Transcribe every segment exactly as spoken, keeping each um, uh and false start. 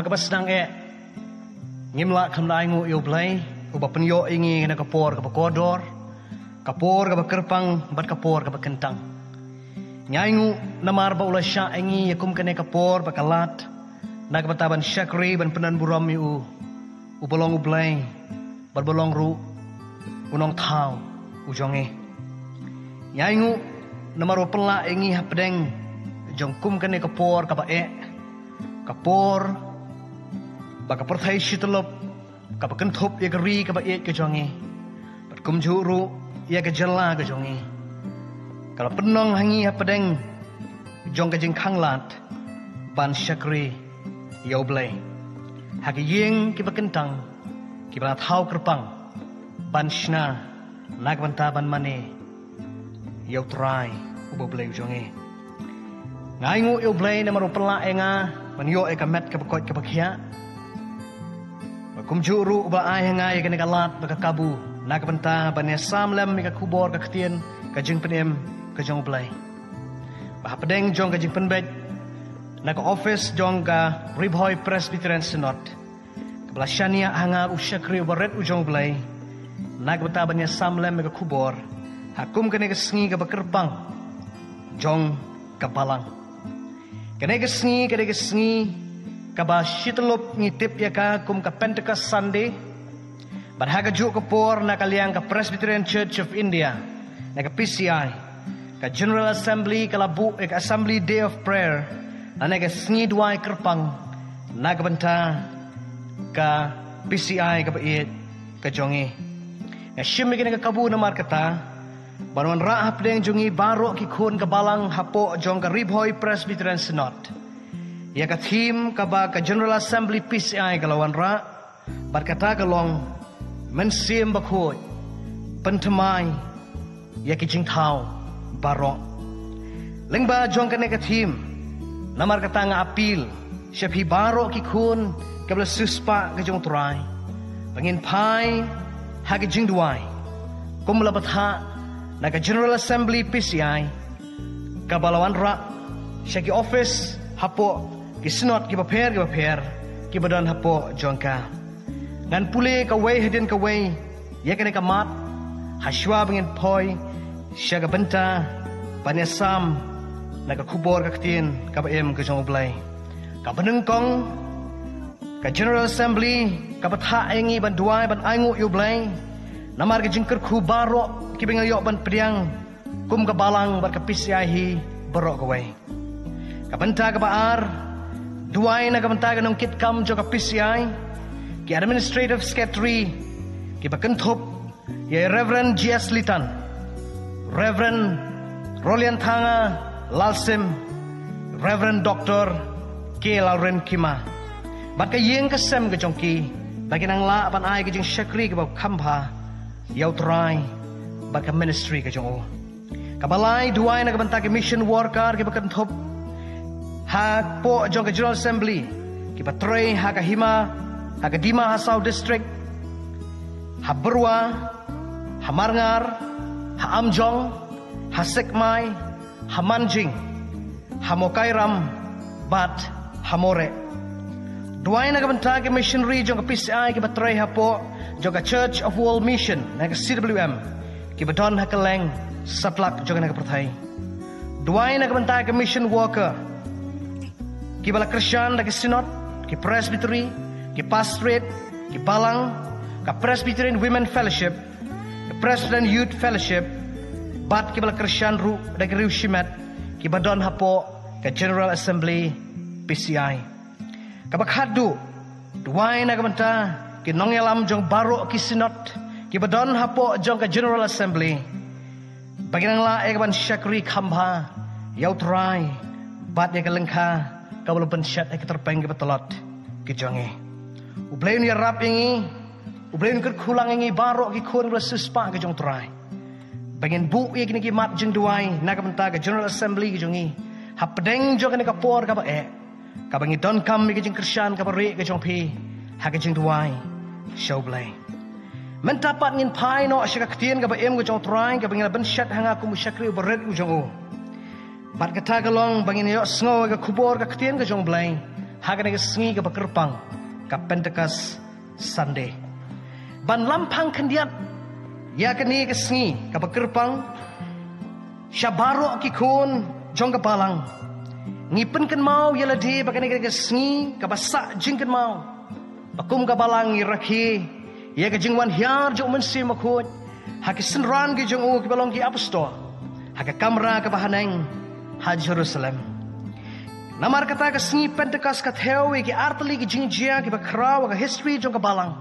Kaba sdang eh, ngim lah kham da ainguh ïa U Blei uba pynïoh ïa ngi na ka por kaba kordor, ka por kaba kyrpang bad ka por kaba kyntang. Ngi ainguh namar ba u la shah ïa ngi ïa kum kane ka por bad ka lad na ka bynta ban shakri ban pyndonburom ïa u, uba long U Blei bad ba long ruh U Nongthaw u jong ngi. Ngi ainguh namar u pynlah ïa ngi hapdeng jong kum kane ka por kaba eh, ka por ba ka pyrthei shi tyllup kaba kynthup ïa ka ri kaba ïeit ka jong ngi, bad kumjuh ruh ïa ka jylla ka jong ngi, ka la pynlong ha ngi hapdeng jong ka jingkhanglad ban shakri ïa U Blei ha ki ïing kiba kyntang, kiba la thaw kyrpang ban shna na ka bynta ban mane ïa U Trai uba U Blei u jong ngi. Nga ainguh ïa U Blei namar u pynlah ïa nga ban ïoh ïa ka met kaba koit kaba khiah, bad kumjuh ruh uba ai ha nga ïa kane ka lad bad ka kabu na ka bynta ban ïasam lem ïa ka khubor ka ktien ka jingpynim ka jong U Blei. Ba hapdeng jong ka jingpynbeit na ka office jong ka Ri Bhoi Presbyterian Synod, kaba la shaniah ha nga u shakri uba rit u jong U Blei na ka bynta ban ïasam lem ïa ka khubor ha kum kane ka sngi kaba kyrpang jong ka Balang. Kane ka sngi, kane ka sngi kaba shi tyllup ngi tip ïa ka kum ka Pentecost Sunday. Bad ha kajuh ka por, na ka liang ka Presbyterian Church of India, na ka P C I, ka General Assembly ka la buh ïa ka Assembly Day of Prayer, lane ka sngi duwai kyrpang na ka bynta ka P C I kaba ïeit ka jong ngi. Nga shim ïa kane ka kabu namar kata ban wanrah hapdeng jong ngi baroh ki khun ka Balang hapoh jong ka Ri Bhoi Presbyterian Synod ïa ka theme kaba ka General Assembly P C I ka la wanrah, bad kata ka long: Mynsiem Bakhuid, pynthymmai ïa ki jingthaw baroh. Lyngba jong kane ka theme, namar kata nga appeal sha phi baroh ki khun kiba la siewspah ka jong U Trai, ba ngin phai ha ki jingduwai kum la bthah na ka General Assembly P C I, kaba la wanrah sha ki office hapoh ki synod kiba pher kiba pher kiba don hapoh jong ka. Ngan pule kawei hadien kawei ïa kane ka mat hashwa ba ngin poi sha ka bynta ban ïasam na ka khubor ka ktien kaba im ka jong U Blei. Kaba nyngkong, ka General Assembly ka bthah ïa ngi ban duwai ban ainguh ïa U Blei namar ka jingkyrkhu baroh kiba ngi la ïoh ban pdiang kum ka Balang bad ka P C I hi baroh kawei. Ka bynta kaba ar, duwai na ka bynta ka nongkitkam jong ka P C I, ki Administrative Secretary kiba kynthup ïa i Reverend G S Litan, Reverend Rolianthanga Lalsim, Reverend Doctor K Lalrinkima, bad ka ïing ka sem ka jong ki, ba kin nang lah ban ai ka jingshakri kaba kham bha ïa U Trai bad ka ministry ka jong u. Kaba lai, duwai na ka bynta ki mission worker kiba kynthup hapoh jong ka General Assembly, kiba trei ha ka hima, ha ka Dima Hasao District, ha Byrwa, ha Marngar, ha Amjong, ha Sekmai, ha Manjing, ha Mokairam, bad ha Moreh. Duwai na ka bynta ki missionary jong ka P C I kiba trei hapoh jong ka Church of World Mission, na ka C W M, kiba don ha kylleng satlak jong kane ka pyrthei. Duwai na ka bynta ki mission worker kiba la kyrshan da ki synod, ki presbytery, ki pastorate, ki balang, ka Presbyterian Women Fellowship, ka Presbyterian Youth Fellowship, bad kiba la kyrshan ruh da ki riewshimet kiba don hapoh ka General Assembly P C I. Kaba khatduh, duwai na ka bynta ki nongïalam jong baroh ki synod kiba don hapoh jong ka General Assembly, ba kin nang lah ïa ka ban shakri kham bha ïa U Trai bad ïa ka lyngkha kaba la pynshet ha ki tyrpeng kiba tlot ki jong ngi. U Blei un ïarap ïa ngi, U Blei un kyrkhu lang ïa ngi baroh ki khun kiba la siewspah ka jong U Trai, ba ngin buh ïa kine ki mat jingduwai na ka bynta ka General Assembly ka jong ngi hapdeng jong kane ka por kaba eh, kaba ngi donkam ïa ka jingkyrshan kaba rieh ka jong phi ha ka jingduwai sha U Blei. Mynta pat ngin phai noh sha ka ktien kaba im ka jong U Trai, kaba ngi la pynshet ha nga kum u shakri uba rit u jong u. Bad kata ka long ba ngin ïohsngew ïa ka khubor ka ktien ka jong U Blei Ha kane ka sngi kaba kyrpang ka Pentecost Sunday, ban lam phang khyndiat ïa kane ka sngi kaba kyrpang sha baroh ki khun jong ka balang, ngi pynkynmaw ïa lade ba kane ka sngi kaba sah jingkynmaw, ba kum ka balang ngi rakhe ïa ka jingwan hiar jong u Mynsiem Bakhuid ha ki synran ki jong u kiba long ki apostol ha ka kamra kaba haneng ha Jerusalem. Namar kata ka sngi Pentecost ka thew ïa ki artylli ki jingjia kiba khraw ha ka history jong ka balang.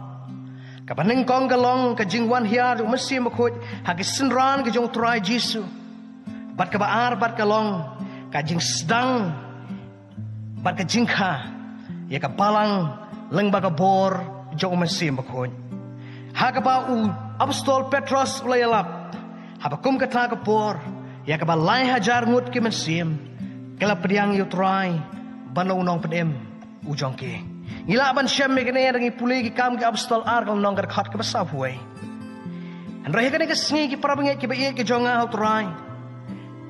Kaba nyngkong ka long ka jingwan hiar jong u Mynsiem Bakhuid ha ki synran ki jong u Trai Jisu. Bad kaba ar pat ka long ka jingsdang bad ka jingkha ïa ka balang lyngba ka bor jong u Mynsiem Bakhuid, ha kaba u apostol Petros u la ïalap, haba kum kata ka por ïa kaba lai hajar ngut ki mynsiem ki la pdiang ïa u Trai ban long u nongpynim u jong ki. Ngi lah ban shem ïa kane haba ngi pule Ki Kam ki Apostol ar ka lynnong ka dkhot kaba sawphew wei. Hynrei ha kane ka sngi, ki parabangeit kiba ïeit ki jong nga ha u Trai,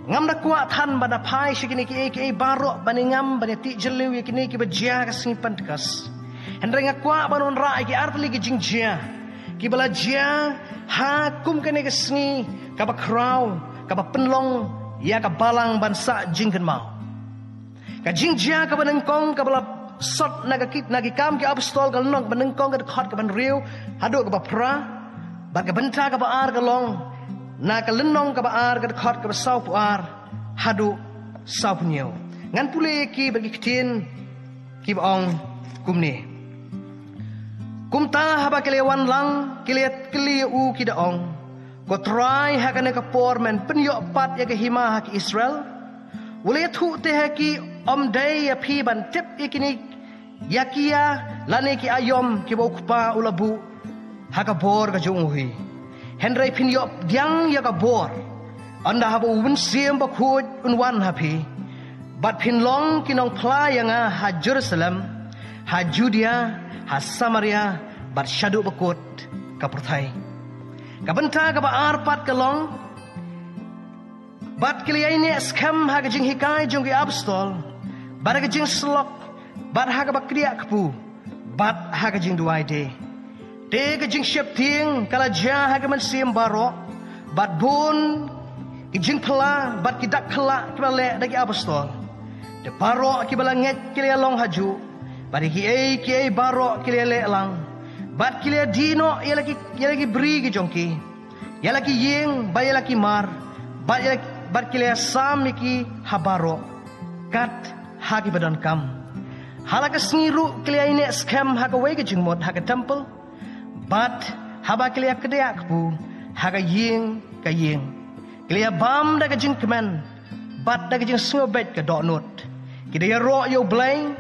ngam da kwah than ban da phai sha kine kiei kiei baroh, ban ïa ngam ban ïa tih jylliew ïa kine kiba jia ha ka sngi Pentecost. Hynrei nga kwah ban wanrah ïa ki artylli ki jingjia kiba la jia ha kum kane ka sngi kaba khraw kaba pynlong ïa ka balang ban sah jingkynmaw. Ka jingjia kaba nyngkong kaba la sot na ka Ki, na Ki Kam ki Apostol ka lynnong kaba nyngkong ka dkhot kaba hynriew haduh kaba phra, bad ka bynta kaba ar ka long na ka lynnong kaba ar ka dkhot kaba sawphew ar haduh sawphew hynñiew. Ngan pule ïa ki bad ki ktien kiba ong kumne: Kumta haba ki la wan lang, ki la kylli ïa u, ki da ong, Ko Trai, ha kane ka por men pynïoh pat ïa ka hima ha ki Israel? U la ïathuh te ha ki, ym dei ïa phi ban tip ïa kine, ïa ki ïa lane ki aïom kiba u Kpa u la buh ha ka bor ka jong u hi? Hynrei phin ïoh pdiang ïa ka bor ynda haba u Mynsiem Bakhuid un wan ha phi, bad phin long ki nongphla ïa nga ha Jerusalem, ha Judia, ha Samaria, bad shaduh ba kut ka pyrthei. Ka bynta kaba ar pat ka long: Bad ki la ïaineh skhem ha ka jinghikai jong ki apostol, bad ha ka jingsyllok, bad ha kaba kdiah kpu, bad ha ka jingduwai de. Te ka jingsheptieng ka la jia ha ki mynsiem baroh, bad bun ki jingphylla bad ki dak khyllah kiba la leh da ki apostol. Te baroh kiba la ngeit ki la ïalong hajuh, bad ïa kiei kiei baroh ki la ïaleh lang, bad ki la ïadie noh ïa la ki, ïa la ki bri ki jong ki, ïa la ki ïing bad ïa la ki mar, bad ïa la, bad ki la ïasam ïa ki ha baroh kat ha kiba donkam. Ha la ka sngi ruh ki la ïaineh skhem ha kawei ka jingmut ha ka templ, bad haba ki la ïakdiah kpu ha ka ïing ka ïing. Ki la ïabam da ka jingkmen bad da ka jingsngewbeit ka dohnud. Ki da ïaroh ïa U Blei,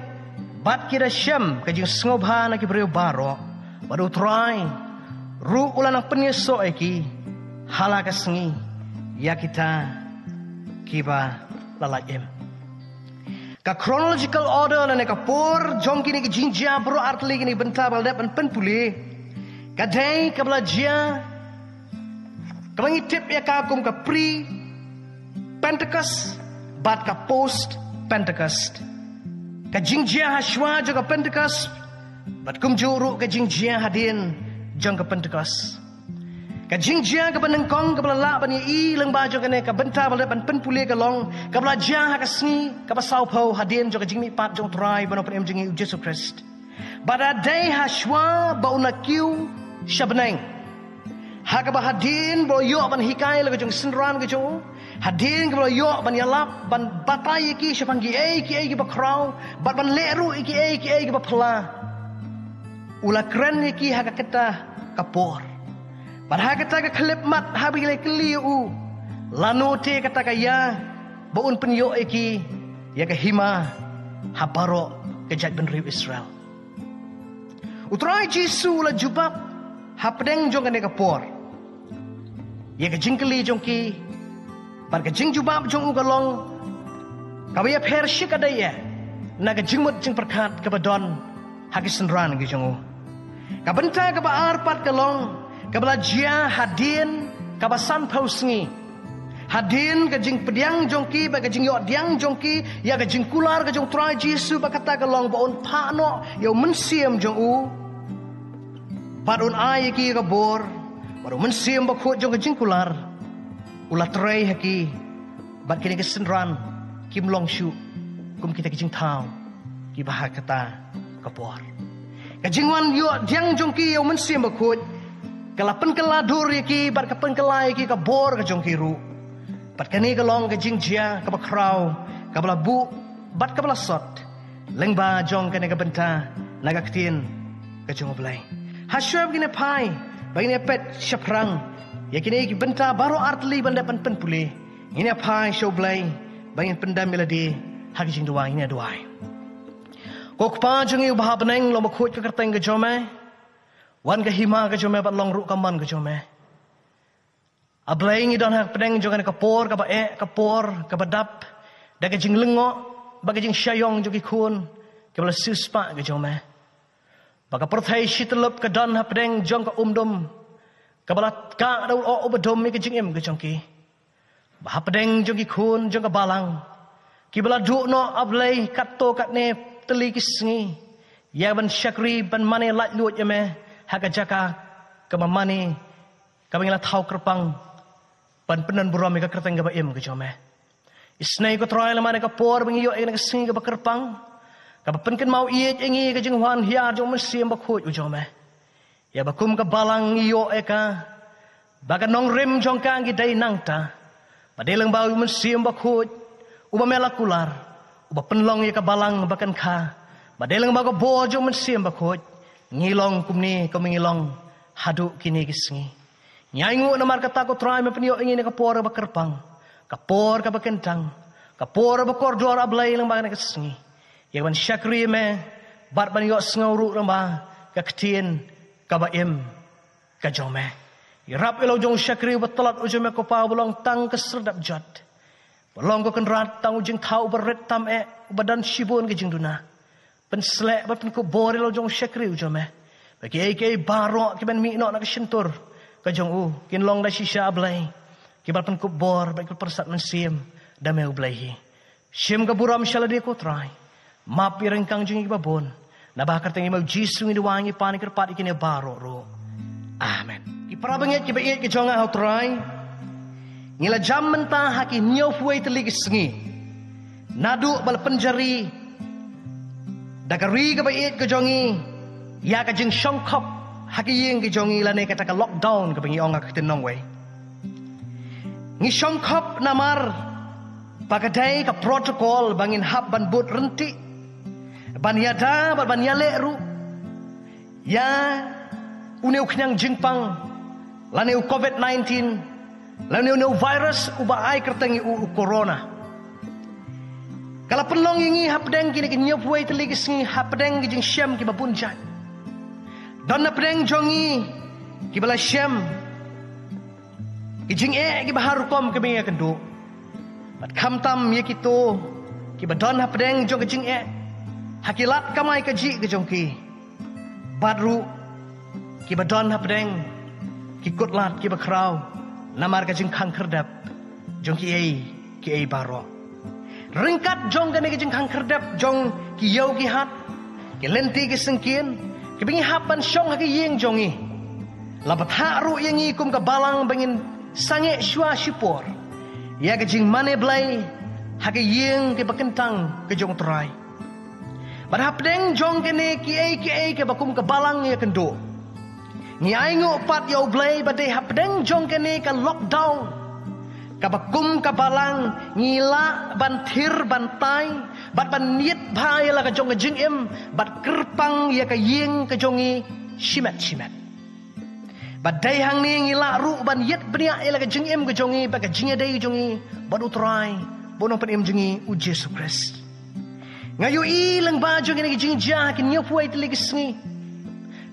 bad ki da shem ka jingsngewbha na ki briew baroh. Bad U Trai ruh u la nang pynïasoh ïa ki ha la ka sngi ïa kita kiba la lait im. Ka chronological order lane ka por jong kine ki jingjia baroh artylli kine ki bynta ba la dep ban pynpule, ka dei kaba la jia, kaba ngi tip ïa ka kum ka pre Pentecost bad ka post Pentecost. Ka jingjia ha shuwa jong ka Pentecost bad kumjuh ruh ka jingjia hadien jong ka Pentecost. Ka jingjia kaba nyngkong kaba la lah ban ïohi lyngba jong kane ka bynta ba la dep ban pynpule ka long kaba la jia ha ka sngi kaba sawphew hadien jong ka jingmihpat jong U Trai bad U Nongpynim jong ngi U Jisu Khrist. Bad ka dei ha shuwa ba un la kiew sha bneng, ha kaba hadien ba u la ïoh ban hikai ïa la ka jong ka synran ka jong u, hadien kaba u la ïoh ban ïalap, ban batai ïa ki shaphang kiei kiei kiba khraw, bad ban leh ruh ïa kiei kiei kiba phylla, u la kren ïa ki ha kata ka por. Bad ha kata ka khyllipmat haba ki la kylli ïa u, lano te kata ka ïa ba un pynïoh ïa ki ïa ka hima ha baroh ka jaitbynriew Israel. U Trai Jisu u la jubab hapdeng jong kane ka por ïa ka jingkylli jong ki, bad ka jingjubab jong u ka long kaba ïapher shikatdei eh na ka jingmut jingpyrkhat kaba don ha ki synran ki jong u. Ka bynta kaba ar pat ka long kaba la jia hadien kaba sanphew sngi Hadien ka jingpdiang jong ki bad ka jingïoh diang jong ki ïa ka jingkular ka jong u Trai Jisu, bad kata ka long ba un phah noh ïa u Mynsiem jong u, bad un ai ïa ki ka bor, bad u Mynsiem Bakhuid jong ka jingkular u la trei ha ki, bad kine ki synran kim long shuh kum kita ki jingthaw kiba ha kata ka por. Ka jingwan ïoh diang jong ki ïa u Mynsiem Bakhuid ka la pynkylla dur ïa ki, bad ka pynkylla ïa ki ka bor ka jong ki ruh. Bad kane ka long ka jingjia kaba khraw, kaba la buh bad kaba la sot lyngba jong kane ka bynta na ka ktien ka jong u Blei. Ha shuwa ba ngin ïa phai, ba ngin ïa peit shaphrang ïa kine ki bynta baroh artylli ban dep ban pynpule, ngin ïa phai sha u Blei ba ngin pyndem ïa lade ha ki jingduwai. Ngin ïa duwai. Ko Kpa jong ngi uba ha bneng, long bakhuid ka kyrteng ka jong me. Wan ka hima ka jong me, bad long ruh ka mon ka jong me. A Blei, ngi don hapdeng jong kane ka por kaba eh, ka por kaba dap da ka jinglyngngoh bad ka jingshah ïong jong ki khun kiba la siewspah ka jong me. Ba ka pyrthei shi tyllup ka don hapdeng jong ka umdum kaba la kah da u lyoh uba dum ïa ka jingim ka jong ki. Ba hapdeng jong ki khun jong ka balang kiba la duh noh, A Blei, katto katne tylli ki sngi ïa ban shakri, ban mane laitluid ïa me ha ka jaka kaba mane, kaba ngi la thaw kyrpang ban pyndon burom ïa ka kyrteng kaba im ka jong me. Isynei ko Trai, lymne ka por ba ngi ïoh ïa kane ka sngi kaba kyrpang, kaba pynkynmaw ïeit ïa ngi ïa ka jingwan hiar jong u Mynsiem Bakhuid u jong me, ïa ba kum ka balang ngi ïoh ïa ka ba ka nongrim jong ka ngi dei nangta. Ba dei lyngba u Mynsiem Bakhuid uba me la kular, uba pynlong ïa ka balang ba kynka. Ba dei lyngba ka bor jong u Mynsiem Bakhuid ngi long kumne kumba ngi long haduh kine ki sngi. Ngi ainguh namar kata ko Trai, me pynïoh ïa ngi ïa ka por ba kyrpang, ka por kaba kyntang, ka por ba kordor, A Blei, lyngba kane ka sngi, ïa ban shakri ïa me bad ban ïohsngew ruh lyngba ka ktien kaba im ka jong me. Ïarap ïa la u jong u shakri uba tlot u jong me ko Pa, uba long tang ka serdep jot, uba long ko Kynrad tang u jingthaw uba rit tam eh, uba don shibun ka jingduna. Pynsleh bad pynkup bor ïa la u jong u shakri u jong me, ba kiei kiei baroh kiban mih noh na ka shyntur ka jong u kin long da shisha, A Blei, kiba pynkup bor bad kiba pyrsad mynsiem da me U Blei hi. Shim ka burom sha lade ko Trai. Map ïa ka ryngkang jong ngi kiba bun. Naba ha ka kyrteng jong me U Jisu ngi duwai, ngi pan, ngi kyrpad ïa kine baroh ruh. Amen. Ki para bangeit kiba ïeit ki jong nga ha u Trai, ngi la jam mynta ha ki hynñiewphew wei tylli ki sngi naduh ba la pynjari da ka ri kaba ïeit ka jong ngi ïa ka jingshongkhop ha ki ïing ki jong ngi, lane kata ka lockdown kaba ngi ong ha ka ktien nongwei. Ngi shongkhop namar ba ka dei ka protocol ba ngin hap ban bud ryntih, ban ïada bad ban ïaleh ruh ïa une u khñiang jingpang, lane u covid nineteen, lane une u virus uba ai kyrteng ïa u, u corona. Ka la pynlong ïa ngi hapdeng kine ki hynñiewphew wei tylli ki sngi hapdeng ki jingshem kiba bun jait. Don hapdeng jong ngi kiba la shem ki jingeh kiba har rukom kiba ngi ïakynduh. Bad khamtam ïa kito kiba don hapdeng jong ka jingeh ha ki lad kamai kajih ka jong ki, bad ruh kiba don hapdeng ki kutlad kiba khraw namar ka jingkhang khyrdep jong kiei kiei baroh. Ryngkat jong kane ka jingkhang khyrdep jong ki ïew ki hat, ki lynti ki syngkien kiba ngi hap ban shong ha ki ïing jong ngi, la bthah ruh ïa ngi kum ka balang ba ngin sangeh shuwa shipor ïa ka jingmane Blei ha ki ïing kiba kyntang ka jong u Trai. Bad hapdeng jong kine kiei kiei kiba kum ka balang ngi ïakynduh, ngi ainguh pat ïa U Blei ba dei hapdeng jong kane ka lockdown kaba kum ka balang ngi lah ban thir ban tai bad ban ïit bha ïa la ka jong ka jingim bad kyrpang ïa ka ïing ka jong ngi shimet shimet. Bad dei hangne ngi lah ruh ban ïit bniah ïa la ka jingim ka jong ngi bad ka jingïadei ka jong ngi bad u Trai bad u Nongpynim jong ngi, U Jisu Khrist. Nga ïohi lyngba jong kine ki jingjia ha ki hynñiewphew wei tylli ki sngi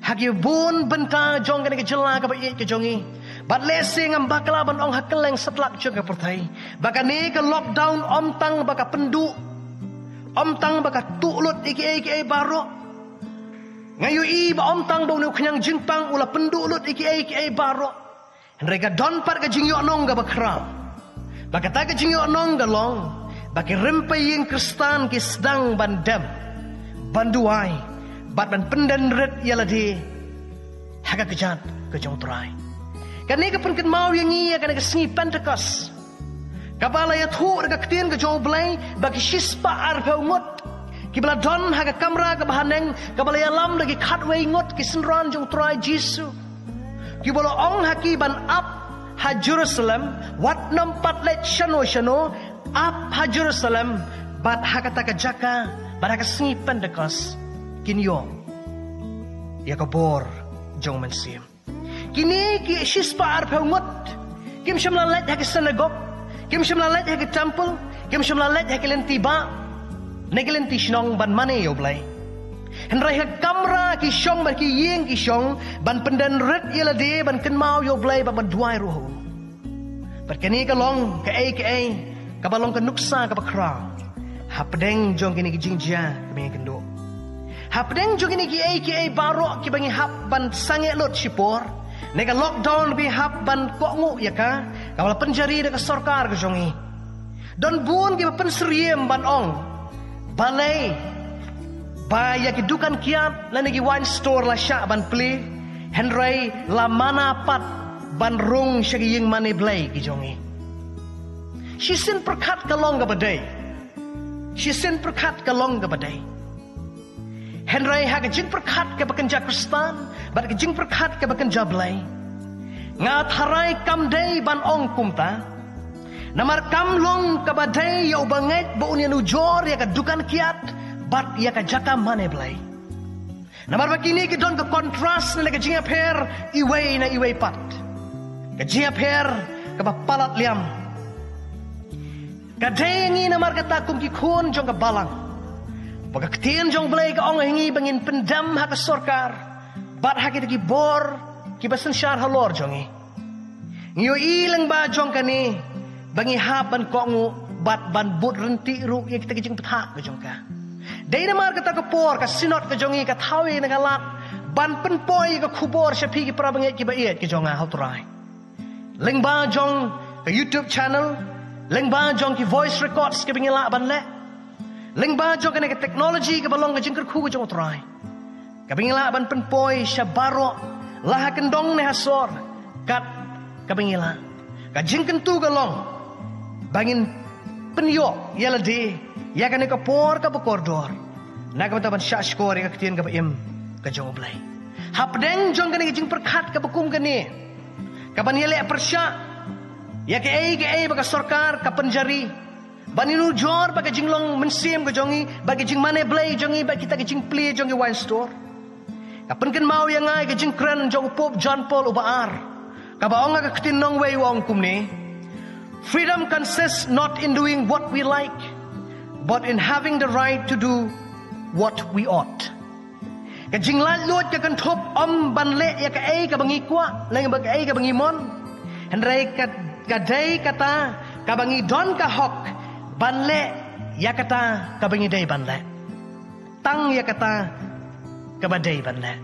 ha ki bun bynta jong kane ka jylla kaba ïeit ka jong ngi, bad lehse ngam bakla ban ong ha kylleng satlak jong ka pyrthei, ba kane ka lockdown ym tang ba ka pynduh, ym tang ba ka tuh lut ïa kiei kiei baroh. Nga ïohi ba ym tang ba une u khñiang jingpang u la pynduh lut ïa kiei kiei baroh, hynrei ka don pat ka jingïohnong kaba khraw. Ba kata ka jingïohnong ka long ba ki rympei ïing Khristan ki sdang ban dem, ban duwai, bad ban pyndon rit ïa lade ha ka kjat ka jong U Trai. Kane ka pynkynmaw ïa ngi ïa kane ka sngi Pentekost, kaba la ïathuh da ka ktien ka jong U Blei ba ki shispah arphew ngut kiba la don ha ka kamra kaba haneng, kaba la ïalam da ki khatwei ngut ki synran jong U Trai Jisu, kiba la ong ha ki ban ap ha Jerusalem, wat nym pat leit shano shano, ap ha Jerusalem, bad ha kata ka jaka, bad ha ka sngi Pentekost, kin ïoh ïa ka bor jong U Mynsiem. Kine ki shispah arphew ngut kim shym la leit ha ki synagog, kim shym la leit ha ki temple, kim shym la leit ha ki lynti bah ne ki lynti shnong ban mane ïa U Blei. Hynrei ha kamra ki shong bad ki ïing ki shong ban pyndon rit ïa lade, ban kynmaw ïa U Blei bad ban duwai ruh ha u. Bad kane ka long kaei kaei kaba long ka nuksa kaba khraw hapdeng jong kine ki jingjia kiba ngi kynduh. Hapdeng jong kine kiei kiei baroh kiba ngi hap ban sangeh lut shipor, ne ka lockdown ba ngi hap ban kohnguh ïa ka, kaba la pynjari da ka sorkar ka jong ngi, don bun kiba pynsyriem ban ong, balei ba ïa ki dukan kiad lane ki wine store la shah ban plie, hynrei la mana pat ban rung sha ki ïing mane Blei ki jong ngi. Shisien pyrkhat ka long kaba dei. Shisien pyrkhat ka long kaba dei. Hynrei ha ka jingpyrkhat kaba kynja Khristan bad ka jingpyrkhat kaba kynja Blei, nga tharai kam dei ban ong kumta. Namar kam long kaba dei ïa u bangeit ba un ïanujor ïa ka dukan kiad bad ïa ka jaka mane Blei. Namar ba kine ki don ka kontras ne ka jingïapher iwei na iwei pat, ka jingïapher kaba palat liam. Ka dei ïa ngi namar kata kum ki khun jong ka balang, ba ka ktien jong U Blei ka ong ïa ngi ba ngin pyndem ha ka sorkar bad ha kita ki bor kiba synshar halor jong ngi. Ngi ïohi lyngba jong kane ba ngi hap ban kohnguh bad ban bud ryntih ruh ïa kita ki jingbthah ka jong ka. Dei namar kata ka por ka synod ka jong ngi ka thaw ïa kane ka lad ban pynpoi ïa ka khubor sha phi ki para bangeit kiba ïeit ki jong nga ha U Trai, lyngba jong ka YouTube channel, lyngba jong ki voice records kiba ngi lah ban leh, lyngba jong kane ka technology kaba long ka jingkyrkhu ka jong U Trai, kaba ngi lah ban pynpoi sha baroh, la ha kyndong ne ha sor, kat kaba ngi lah. Ka jingkyntu ka long ba ngin pynïoh ïa lade ïa kane ka por kaba kordor, na ka bynta ban shahshkor ïa ka ktien kaba im ka jong U Blei. Hapdeng jong kane ka jingpyrkhat kaba kum kane, kaban ïaleh pyrshah ïa kaei kaei ba ka sorkar ka pynjari, ban ïanujor bad ka jinglong mynsiem ka jong ngi, bad ka jingmane Blei jong ngi, bad kita ki jingplie jong ki wine store, ka pynkynmaw ïa nga ïa ka jingkren jong u Pope John Paul uba ar, kaba ong ha ka ktien nongwei, u ong kumne: Freedom consists not in doing what we like, but in having the right to do what we ought. Ka jinglaitluid ka kynthup ym ban leh ïa kaei kaba ngi kwah lane ba kaei kaba ngi mon, hynrei ka, ka dei kata kaba ngi don ka hok ban leh ïa kata kaba ngi dei ban leh, tang ïa kata kaba dei ban leh.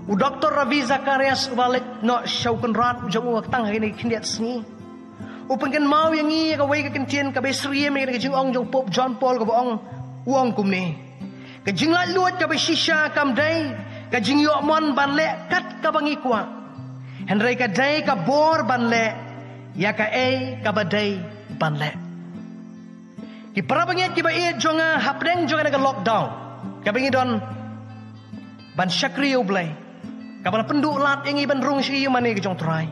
U Doktor Ravi Zacharias uba leit noh sha u kynrad u jong u ha ka tang ha kine ki khyndiat sngi, u pynkynmaw ïa ngi ïa kawei ka kyntien kaba syriem ïa ka jingong jong u Pope John Paul, kaba ong, u ong kumne: Ka jinglaitluid kaba shisha kam dei ka jingïohmon ban leh kat kaba ngi kwah, hynrei ka dei ka bor ban leh ïa kaei kaba dei ban leh. Ki para bangeit kiba ïeit jong nga, hapdeng jong kane ka lockdown kaba ngi don ban shakri ïa U Blei, kaba la pynduh lad ïa ngi ban rung sha ki ïing mane ka jong U Trai,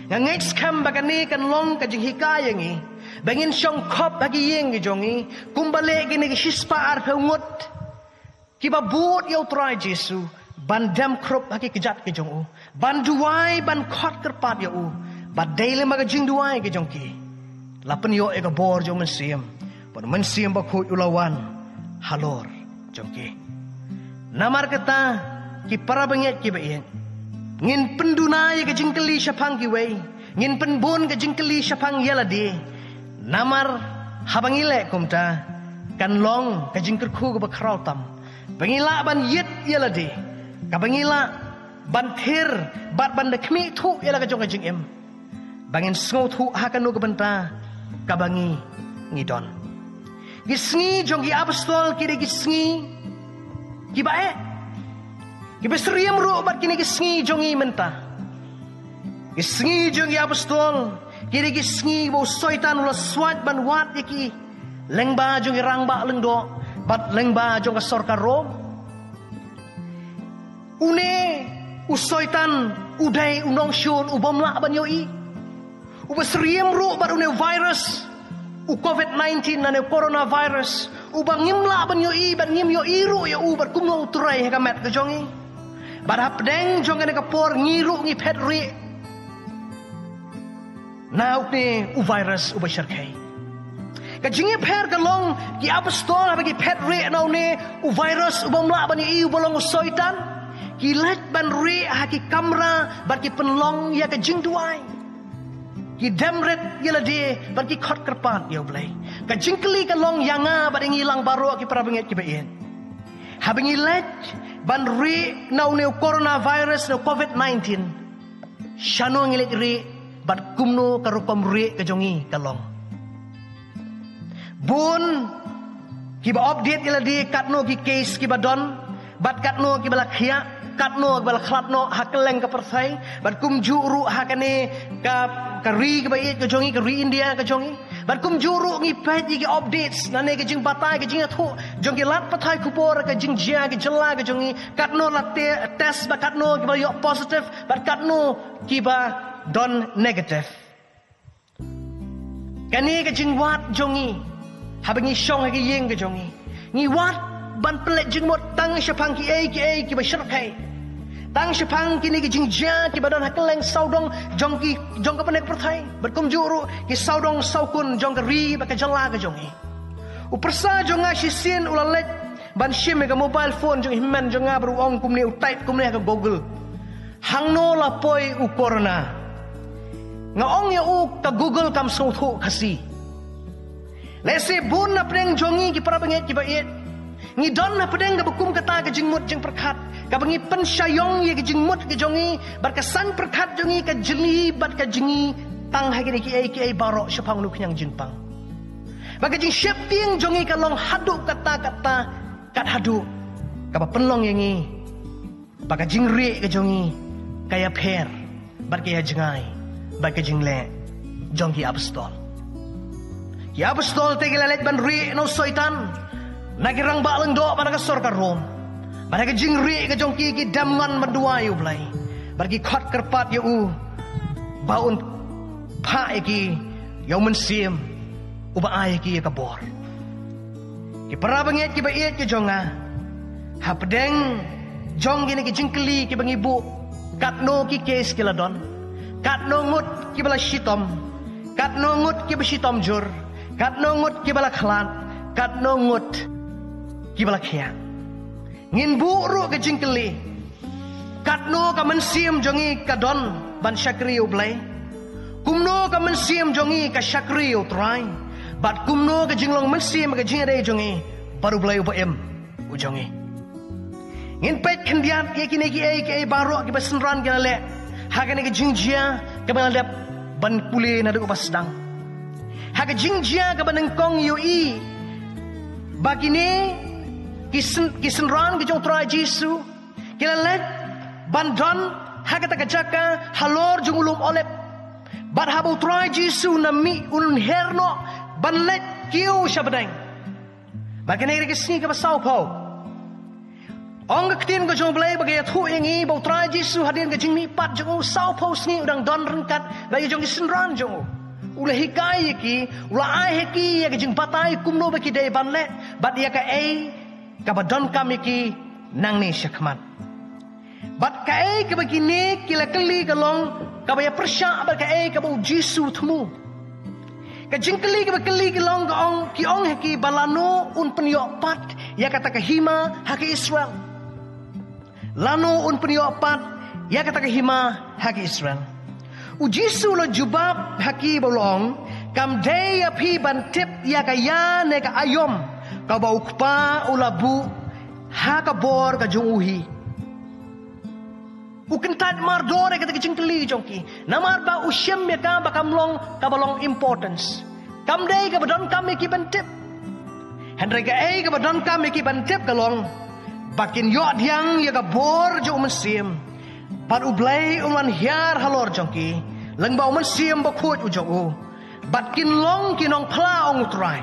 nga ngeit skhem ba kane kan long ka jinghikai ïa ngi ba ngin shong khop ha ki ïing ki jong ngi, kumba leh kine ki shispah arphew ngut kiba bud ïa U Trai Jisu ban dem khrup ha ki kjat ki jong u, ban duwai, ban khot kyrpad ïa u. Bad dei lem bad ka jingduwai ka jong ki, la pynïoh ïa ka bor jong U Mynsiem, bad U Mynsiem Bakhuid u la wan halor jong ki. Namar kata, ki para bangeit kiba ïeit, ngin pynduna ïa ka jingkylli shaphang kiwei, ngin pynbun ka jingkylli shaphang ïa lade. Namar haba ngi leh kumta, kan long ka jingkyrkhu kaba khraw tam, ba ngi lah ban ïit ïa lade, kaba ngi lah ban thir bad ban da khmih thuh ïa la ka jong ka jingim. ba ngin sngewthuh ha kano ka bynta kaba ngi ngi don. Ki sngi jong ki apostol ki dei ki sngi kiba eh, kiba syriem ruh bad kine ki sngi jong ngi mynta. Ki sngi jong ki apostol ki dei ki sngi ba u Soitan u la swait ban wad ïa ki lyngba jong ki rangbah lyngdoh bad lyngba jong ka sorkar Rom. Une u Soitan u dei u nongshun u bym lah ban ïohi, uba syriem ruh bad une u virus, u covid nineteen lane u coronavirus, uba ngim lah ban ïohi bad ngim ïohi ruh ïa u bad kumno u trei ha ka met ka jong ngi. Bad hapdeng jong kane ka por ngi ruh ngi phet rieh na une u virus uba shyrkhei. Ka jingïapher ka long, ki apostol haba ki phet rieh na une u virus u bym lah ban ïohi uba long u Soitan, ki leit ban rieh ha ki kamra bad ki pynlong ïa ka jingduwai. Ki dem rit ïa lade bad ki khot kyrpad ïa U Blei. Ka jingkylli ka long ïa nga bad ïa ngi lang baroh ki para bangeit kiba ïeit. Haba ngi leit ban rieh na une u coronavirus na u covid nineteen, shano ngi leit rieh bad kumno ka rukom rieh ka jong ngi ka long. Bun kiba update ïa lade katno ki case kiba don bad katno kiba la khiah, katno kiba la khlad noh ha kylleng ka pyrthei, bad kumjuh ruh ha kane ka, ka ri kaba ïeit ka jong ngi, ka ri India ka jong ngi. Bad kumjuh ruh ngi peit ïa ki updates lane ka jingbatai, ka jingïathuh jong ki lad pathai khubor, ka jingjia ka jylla ka jong ngi, katno la te-, test bad katno kiba ïoh positive bad katno kiba don negative. Kane ka jingwad jong ngi haba ngi shong ha ki ïing ka jong ngi, ngi wad ban pynleit jingmut tang shaphang kiei kiei kiba shyrkhei, tang shaphang kine ki jingjia kiba don ha kylleng sawdong jong ki, jong ka bynta ka pyrthei bad kumjuh ruh ki sawdong sawkun jong ka ri bad ka jylla ka jong ngi. U pyrsa jong nga shisien u la leit ban shim ïa ka mobile phone jong i hynmen jong nga bad u ong kumne, u type kumne ha ka Google, "Hangno la poi u corona?" Nga ong ïa u, "Ka Google kam sngewthuh Khasi." Lehse bun na pdeng jong ngi ki para bangeit kiba ïeit, ngi don na pdeng kaba kum kata ka jingmut jingpyrkhat, kaba ngi pynshah ïong ïa ka jingmut ka jong ngi bad ka saiñ pyrkhat jong ngi, ka jylliew bad ka jingïatang ha kine kiei kiei baroh shaphang une u khñiang jingpang. Bad ka jingsheptieng jong ngi ka long haduh katta katta, kat haduh kaba pynlong ïa ngi ba ka jingrieh ka jong ngi ka ïapher bad ka ïajngai bad ka jingleh jong ki apostol. Ki apostol te ki la leit ban rieh na u Soitan, na ki rangbah lyngdoh bad na ka sorkar Rom. Bad ha ka jingrieh ka jong ki, ki dem ngon ban duwai ïa U Blei bad ki khot kyrpad ïa u ba un phah ïa ki ïa u Mynsiem uba ai ïa ki ïa ka bor. Ki para bangeit kiba ïeit ki jong nga, hapdeng jong kine ki jingkylli kiba ngi buh, katno ki case ki la don, katno ngut kiba la shitom, katno ngut kiba shitom jur, katno ngut kiba la khlad, katno ngut kiba la khiah, ngin buh ruh ka jingkylli, katno ka mynsiem jong ngi ka don ban shakri ïa U Blei? Kumno ka mynsiem jong ngi ka shakri ïa U Trai? Bad kumno ka jinglong mynsiem, ka jingïadei jong ngi bad U Blei uba im u jong ngi? Ngin peit khyndiat ïa kine kiei kiei baroh kiba synran ki la leh ha kane ka jingjia kaba nga la dep ban pule naduh ba sdang. Ha ka jingjia kaba nyngkong ïohi ba kine ki syn-, ki synran ki jong U Trai Jisu ki la leit ban don ha kata ka jaka halor jong u lum Olib. Bad haba U Trai Jisu na mih un her noh ban leit kiew sha bneng. Bad kane ka dei ka sngi kaba sawphew. Ong ka ktien ka jong U Blei ba ka ïathuh ïa ngi ba U Trai Jisu hadien ka jingmihpat jong u, sawphew sngi u dang don ryngkat bad ïa jong ki synran jong u. U la hikai ïa ki, u la ai ha ki ïa ka jingbatai kumno ba ki dei ban leh bad ïa kaei kaba donkam ïa ki nangne shakhmat. Bad kaei kaba kine ki la kylli ka long kaba ïapyrshah bad kaei kaba U Jisu u thmu. Ka jingkylli kaba kylli ki long, ka ong, ki ong ha ki ba lano un pynïoh pat ïa kata ka hima ha ki Israel. Lano un pynïoh pat ïa kata ka hima ha ki Israel. U Jisu u la jubab ha ki bad u la ong, kam dei ïa phi ban tip ïa ka ïa ne ka aïom kaba U Kpa u la buh ha ka bor ka jong u hi. U kyntait mardor ïa kata ka jingkylli jong ki. Namar ba u shem ïa ka ba kam long kaba long importance. Kam dei kaba donkam ïa ki ban tip. Hynrei kaei kaba donkam ïa ki ban tip ka long ba kin ïoh pdiang ïa ka bor jong u Mynsiem. Bad U Blei un wan hiar halor jong ki lyngba u Mynsiem Bakhuid u jong u. Bad kin long ki nongphla, ong U Trai,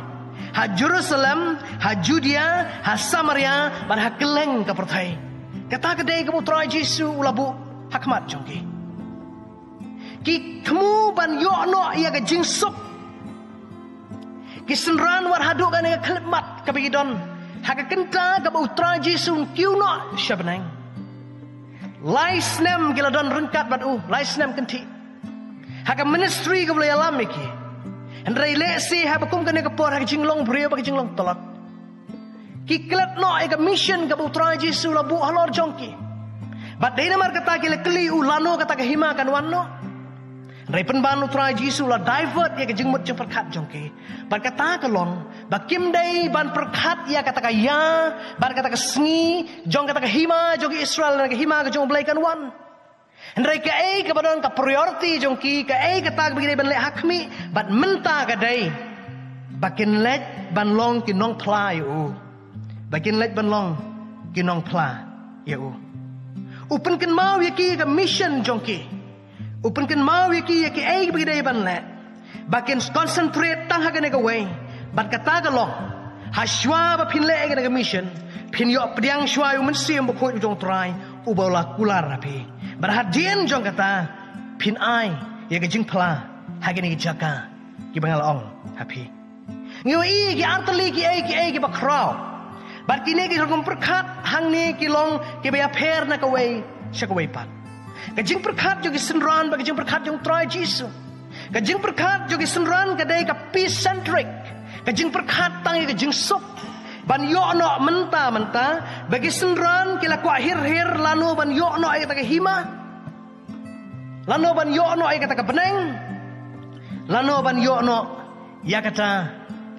ha Jerusalem, ha Judea, ha Samaria, bad ha kylleng ka pyrthei. Kata ka dei kaba U Trai Jisu u la buh ha khmat jong ki. Ki thmu ban ïoh noh ïa ka jingsuk. Ki synran wat haduh kane ka khyllipmat kaba ki don ha ka kynta kaba U Trai Jisu un kiew noh sha bneng. Lai snem ki la don ryngkat bad u, lai snem kynthih ha ka ministry kaba u la ïalam ïa ki. Hynrei lehse ha ba kum kane ka por, ha ka jinglong briew bad ka jinglong tlot, ki klet noh ïa ka mission kaba U Trai Jisu u la buh halor jong ki. Bad dei namar kata ki la kylli u lano kata ka hima kan wan noh. Hynrei pynban U Trai Jisu u la divert ïa ka jingmut jingpyrkhat jong ki. Bad kata ka long ba kim dei ban pyrkhat ïa kata ka ïa bad kata ka sngi jong kata ka hima jong ki Israel, na ka hima ka jong U Blei kan wan. Hynrei kaei kaba don ka priority jong ki, kaei kata kaba ki dei ban leh ha khmih bad mynta ka dei ba kin leit ban long ki nongphla ïa u. Ba kin leit ban long ki nongphla ïa u. U pynkynmaw ïa ki ka mission jong ki. U pynkynmaw ïa ki ïa kiei ba ki dei ban leh. Ba kin concentrate tang ha kane kawei. Bad kata ka long, ha shuwa ba phin leh ïa kane ka mission, phin ïoh pdiang shuwa ïa u Mynsiem Bakhuid u jong U Trai uba u la kular ha phi. Bad hadien jong kata phin ai ïa ka jingphla ha kine ki jaka kiba nga la ong ha phi. Ngi ïohi ki artylli kiei kiei kiba khraw. Bad kine ki rukom pyrkhat hangne ki long kiba ïapher na kawei sha kawei pat. Ka jingpyrkhat jong ki synran bad ka jingpyrkhat jong U Trai Jisu. Ka jingpyrkhat jong ki synran ka dei ka peace centric. Ka jingpyrkhat tang ïa ka jingsuk. Ban ïoh noh mynta mynta, ba ki synran ki la kwah hir hir lano ban ïoh noh ïa kata ka hima. Lano ban ïoh noh ïa kata ka bneng. Lano ban ïoh noh ïa kata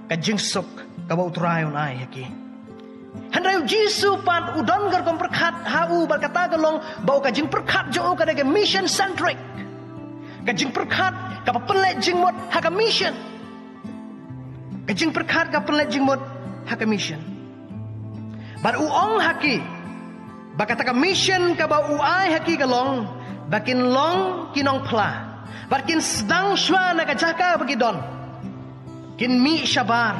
ka jingsuk kaba U Trai un ai ha ki. Hynrei U Jisu pat u don ka rukom pyrkhat ha u bad kata ka long ba u, ka jingpyrkhat jong u ka dei ka mission centric. Ka jingpyrkhat kaba pynleit jingmut ha ka mission. Ka jingpyrkhat kaba pynleit jingmut ha ka mission. Bad u ong ha ki ba kata ka mission kaba u ai ha ki ka long ba kin long ki nongphla. Bad kin sdang shuwa na ka jaka ba ki don. Kin mih shabar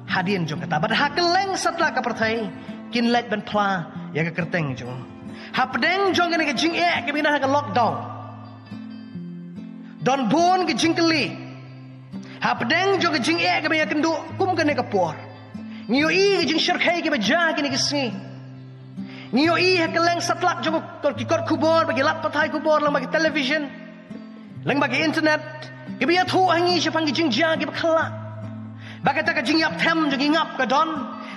hadien jong kata. Bad ha kylleng satlak ka pyrthei kin leit ban phla ïa ka kyrteng jong u. Hapdeng jong kane ka jingeh kaba ngi don ha ka lockdown, don bun ki jingkylli. Hapdeng jong ka jingeh kaba ïakynduh kum kane ka por, ngi ïohi ki jingshyrkhei kiba jia kine ki sngi. Ngi ïohi ha kylleng satlak jong ki kot khubor, ba ki lad pathai khubor, lyngba ki television, lyngba ki internet, kiba ïathuh ha ngi shaphang ki jingjia kiba khlaiñ. Ba kata ka jingïap them jong ki ngap ka don.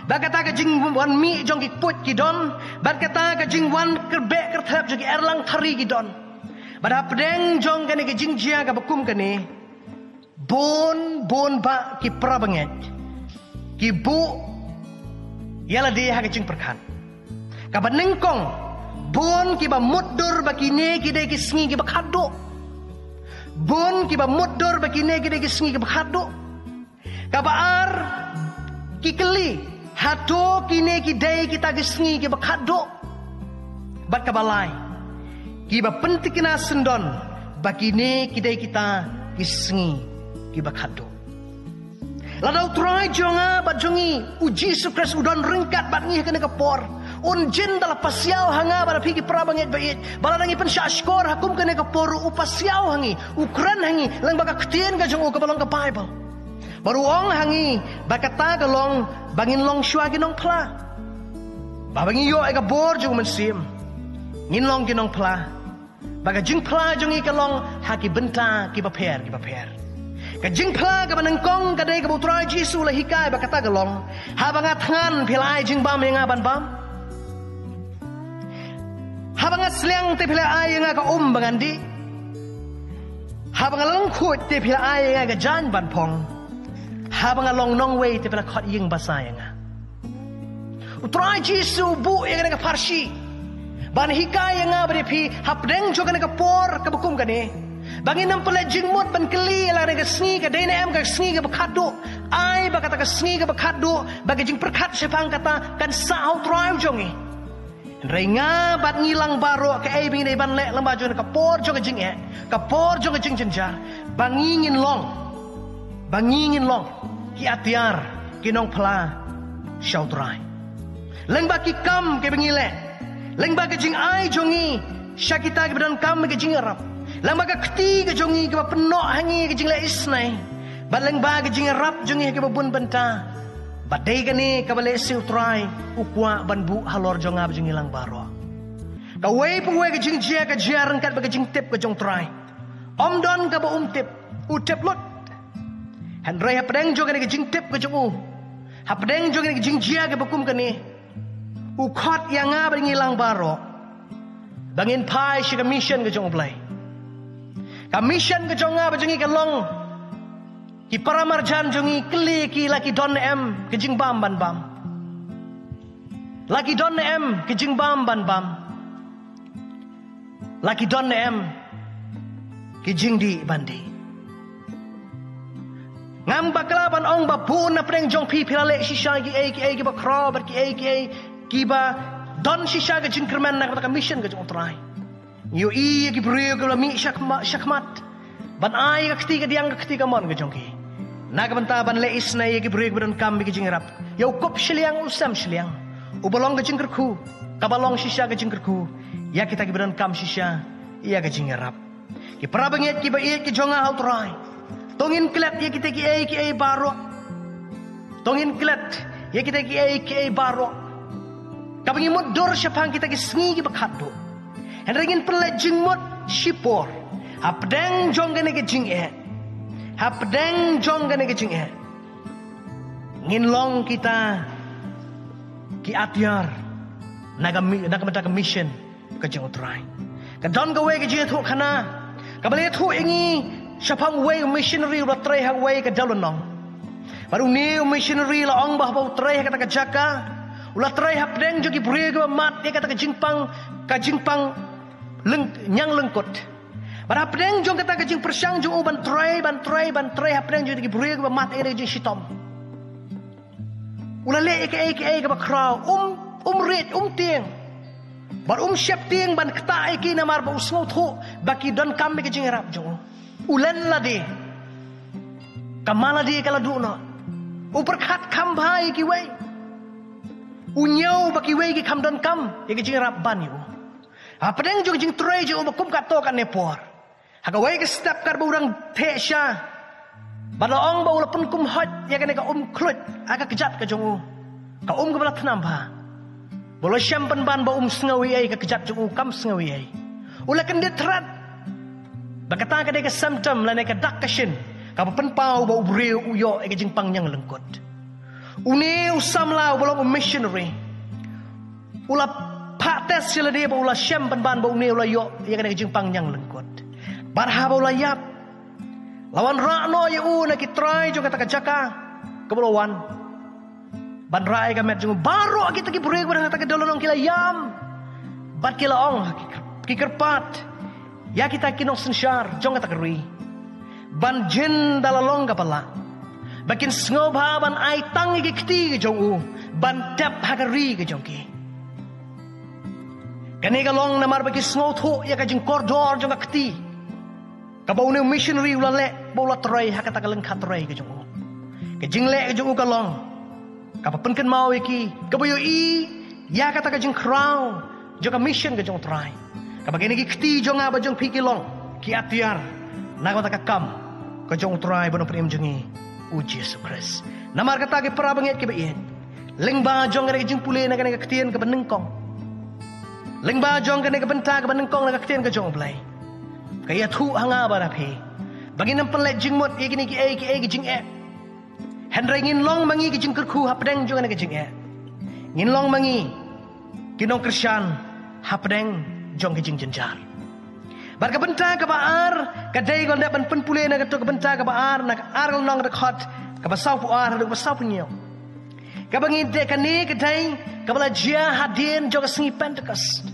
Ba kata ka jingwan mih jong ki kpuid ki don. Ba kata ka jingwan kyrbeh kyrthep jong ki erlang thari ki don. Bad hapdeng jong kane ka jingjia kaba kum kane, bun bun bah ki para bangeit ki buh ïa lade ha ka jingpyrkhat. Kaba nyngkong, bun kiba mutdur ba kine ki dei ki sngi kiba khatduh. Bun kiba mutdur ba kine ki dei ki sngi kiba khatduh. Kaba ar, ki kylli, hato kine ki dei kita ki sngi kiba khatduh? Bad kaba lai, kiba pyntikna syndon ba kine ki dei kita ki sngi kiba khatduh. Lada U Trai jong nga bad jong ngi, U Jisu Khrist, u don ryngkat bad ngi ha kane ka por, un jin da la pasiaw ha nga bad ha phi ki para bangeit ba ïeit. Ba lada ngi pynshah shkor ha kum kane ka por, u pasiaw ha ngi, u kren ha ngi lyngba ka ktien ka jong u kaba long ka Baibl. Bad u ong ha ngi ba kata ka long ba ngin long shuwa ki nongphla. Ba, ba ngin ïoh ïa ka bor jong u Mynsiem, ngin long ki nongphla. Ba ka jingphla jong ngi ka long ha ki bynta kiba pher kiba pher. Ka jingphla kaba nyngkong ka dei kaba U Trai Jisu u la hikai, ba kata ka long, haba nga thngan phi la ai jingbam ïa nga ban bam? Haba nga sliang te phi la ai ïa nga ka um ba ngan dih? Haba nga la lyngkhuid te phi la ai ïa nga ka jaiñ ban phong? Haba nga long nongwei te phi la khot ïing basa ïa nga? U Trai Jisu u buh ïa kane ka pharshi ban hikai ïa nga bad ïa phi hapdeng jong kane ka por kaba kum kane. Ba ngin ym pynleit jingmut ban kylli ïa la kane ka sngi ka dei ne em ka sngi kaba khatduh. Ai ba kata ka sngi kaba khatduh, ba ka jingpyrkhat shaphang kata kan sah ha u Trai u jong ngi. Hynrei nga bad ngi lang baroh, kaei ba ngi dei ban leh lyngba jong ka por jong ka jingeh, ka por jong ka jingjynjar, ba ngi ngin long, ba ngi ngin long ki atiar, ki nongphla sha u Trai. Lyngba ki kam kiba ngi leh, lyngba ka jingai jong ngi sha kita kiba donkam ka jingïarap, lyngba ka kti ka jong ngi kaba pynnoh ha ngi ka jingleh isynei, bad lyngba ka jingïarap jong ngi ha kiba bun bynta. Bad dei kane kaba lehse u Trai u kwah ban buh halor jong nga bad jong ngi lang baroh. Kawei pa kawei ka jingjia ka jia ryngkat bad ka jingtip ka jong u Trai. Ym don kaba um tip, u tip lut. Hynrei hapdeng jong kane ka jingtip ka jong u, hapdeng jong kane ka jingjia kaba kum kane, u khot ïa nga bad ngi lang baroh ba ngin phai sha ka mission ka jong u Blei. Ka mission ka jong nga bad jong ngi ka long, ki paramarjan jong ngi, kylli ki la ki don ne em ka jingbam ban bam. La ki don ne em ka jingbam ban bam. La ki don ne em ki jingdih ban dih. Ngam bakla ban ong ba bun na pdeng jong phi phi la leh shisha kiei kiei kiba khraw bad kiei kiei kiba don shisha ka jingkyrmen na ka bynta ka mission ka jong u Trai. Ngi ïohi ïa ki briew kiba la mih shakhma-, shakhmat ban ai ka kti kadiang ka kti kamon ka jong ki na ka bynta ban leh isynei ïa ki briew kiba donkam ïa ka jingïarap. Ïa u kup shiliang u sem shiliang, uba long ka jingkyrkhu, kaba long shisha ka jingkyrkhu ïa kita kiba donkam shisha ïa ka jingïarap. Ki para bangeit kiba ïeit ki jong nga ha u Trai, to ngin klet ïa kita kiei kiei baroh. To ngin klet ïa kita kiei kiei baroh kaba ngi mutdur shaphang kita ki sngi kiba khatduh. Hynrei ngin pynleit jingmut shipor hapdeng jong kane ka jingeh. Hapdeng jong kane ka jingeh ngin long kita ki atiar na ka mi-, na ka bynta ka mission ka jong u Trai. Ka don kawei ka jingïathuhkhana kaba la ïathuh ïa ngi shaphang uwei u missionary u la trei ha kawei ka dewlynnong. Bad une u missionary la ong ba haba u trei ha kata ka jaka, u la trei hapdeng jong ki briew kiba mad ïa kata ka jingpang, ka jingpang lyng-, ñiang lyngkut. Bad hapdeng jong kata ka jingpyrshang jong u ban trei, ban trei, ban trei hapdeng jong ki briew kiba mad ïa kata ka jingshitom, u la leh ïa kaei kaei kaba khraw, um, um rit, um tieng. Bad um sheptieng ban ktah ïa ki namar ba u sngewthuh ba ki donkam ïa ka jingïarap jong u. U len lade, ka ma lade ka la duh noh. U pyrkhat kham bha ïa kiwei. U ñiew ba kiwei ki kham donkam ïa ka jingïarap ban ïa u. Hapdeng jong ka jingtrei jong u ba kum katto katne por, ha kawei ka step katba u dang theh sha, bad la ong ba u la pynkum hoi ïa kane ka um khluit ha ka kjat ka jong u, ka um kaba la thnam bha. Ba u la shem pynban ba um sngew ei ei, ka kjat jong u kam sngew ei ei. U la kyndit thret. Ba kata ka dei ka symptom lane ka dak ka shin kaba pynpaw ba u briew u ïoh ïa ka jingpang ñiang lyngkut. Une u samla uba long u missionary u la phah test ïa lade ba u la shem pynban ba une u la ïoh ïa kane ka jingpang ñiang lyngkut. Bad haba u la ïap, la wanrah noh ïa u na ki trai jong kata ka jaka kaba u la wan ban rah ïa ka met jong u. Baroh kita ki briew kiba ha kata ka dewlynnong ki la ïam bad ki la ong, ki kyrpad ïa kita ki nongsynshar jong kata ka ri ban jin da la long kaba lah, ba kin sngewbha ban ai tang ïa ki kti ki jong u ban tep ha ka ri ka jong ki. Kane ka long namar ba ki sngewthuh ïa ka jingkordor jong ka kti kaba une u missionary u la leh ba u la trei ha kata ka lyngkha trei ka jong u. Ka jingleh ka jong u ka long kaba pynkynmaw ïa ki, kaba ïohi ïa kata ka jingkhraw jong ka mission ka jong u Trai, kaba kine ki kti jong nga bad jong phi ki long ki atiar na kata ka kam ka jong u Trai ba nongpynim jong ngi, u Jisu Khrist. Namar kata ki para bangeit kiba ïeit, lyngba jong kane ka jingpule na kane ka ktien kaba nyngkong, lyngba jong kane ka bynta kaba nyngkong na ka ktien ka jong u Blei, ka ïathuh ha nga bad ha phi ba ngin ym pynleit jingmut ïa kine kiei kiei ki jingeh, hynrei ngin long ma ngi ki jingkyrkhu hapdeng jong kane ka jingeh. Ngin long ma ngi ki nongkyrshan hapdeng jong ki jingjynjar. Bad ka bynta kaba ar ka dei, ngan dep ban pynpule na kato ka bynta kaba ar, na ka ar Lynnong ka dkhot kaba sawphew ar haduh kaba sawphew hynñiew. Kaba ngi dei, kane ka dei kaba la jia hadien jong ka sngi Pentekost.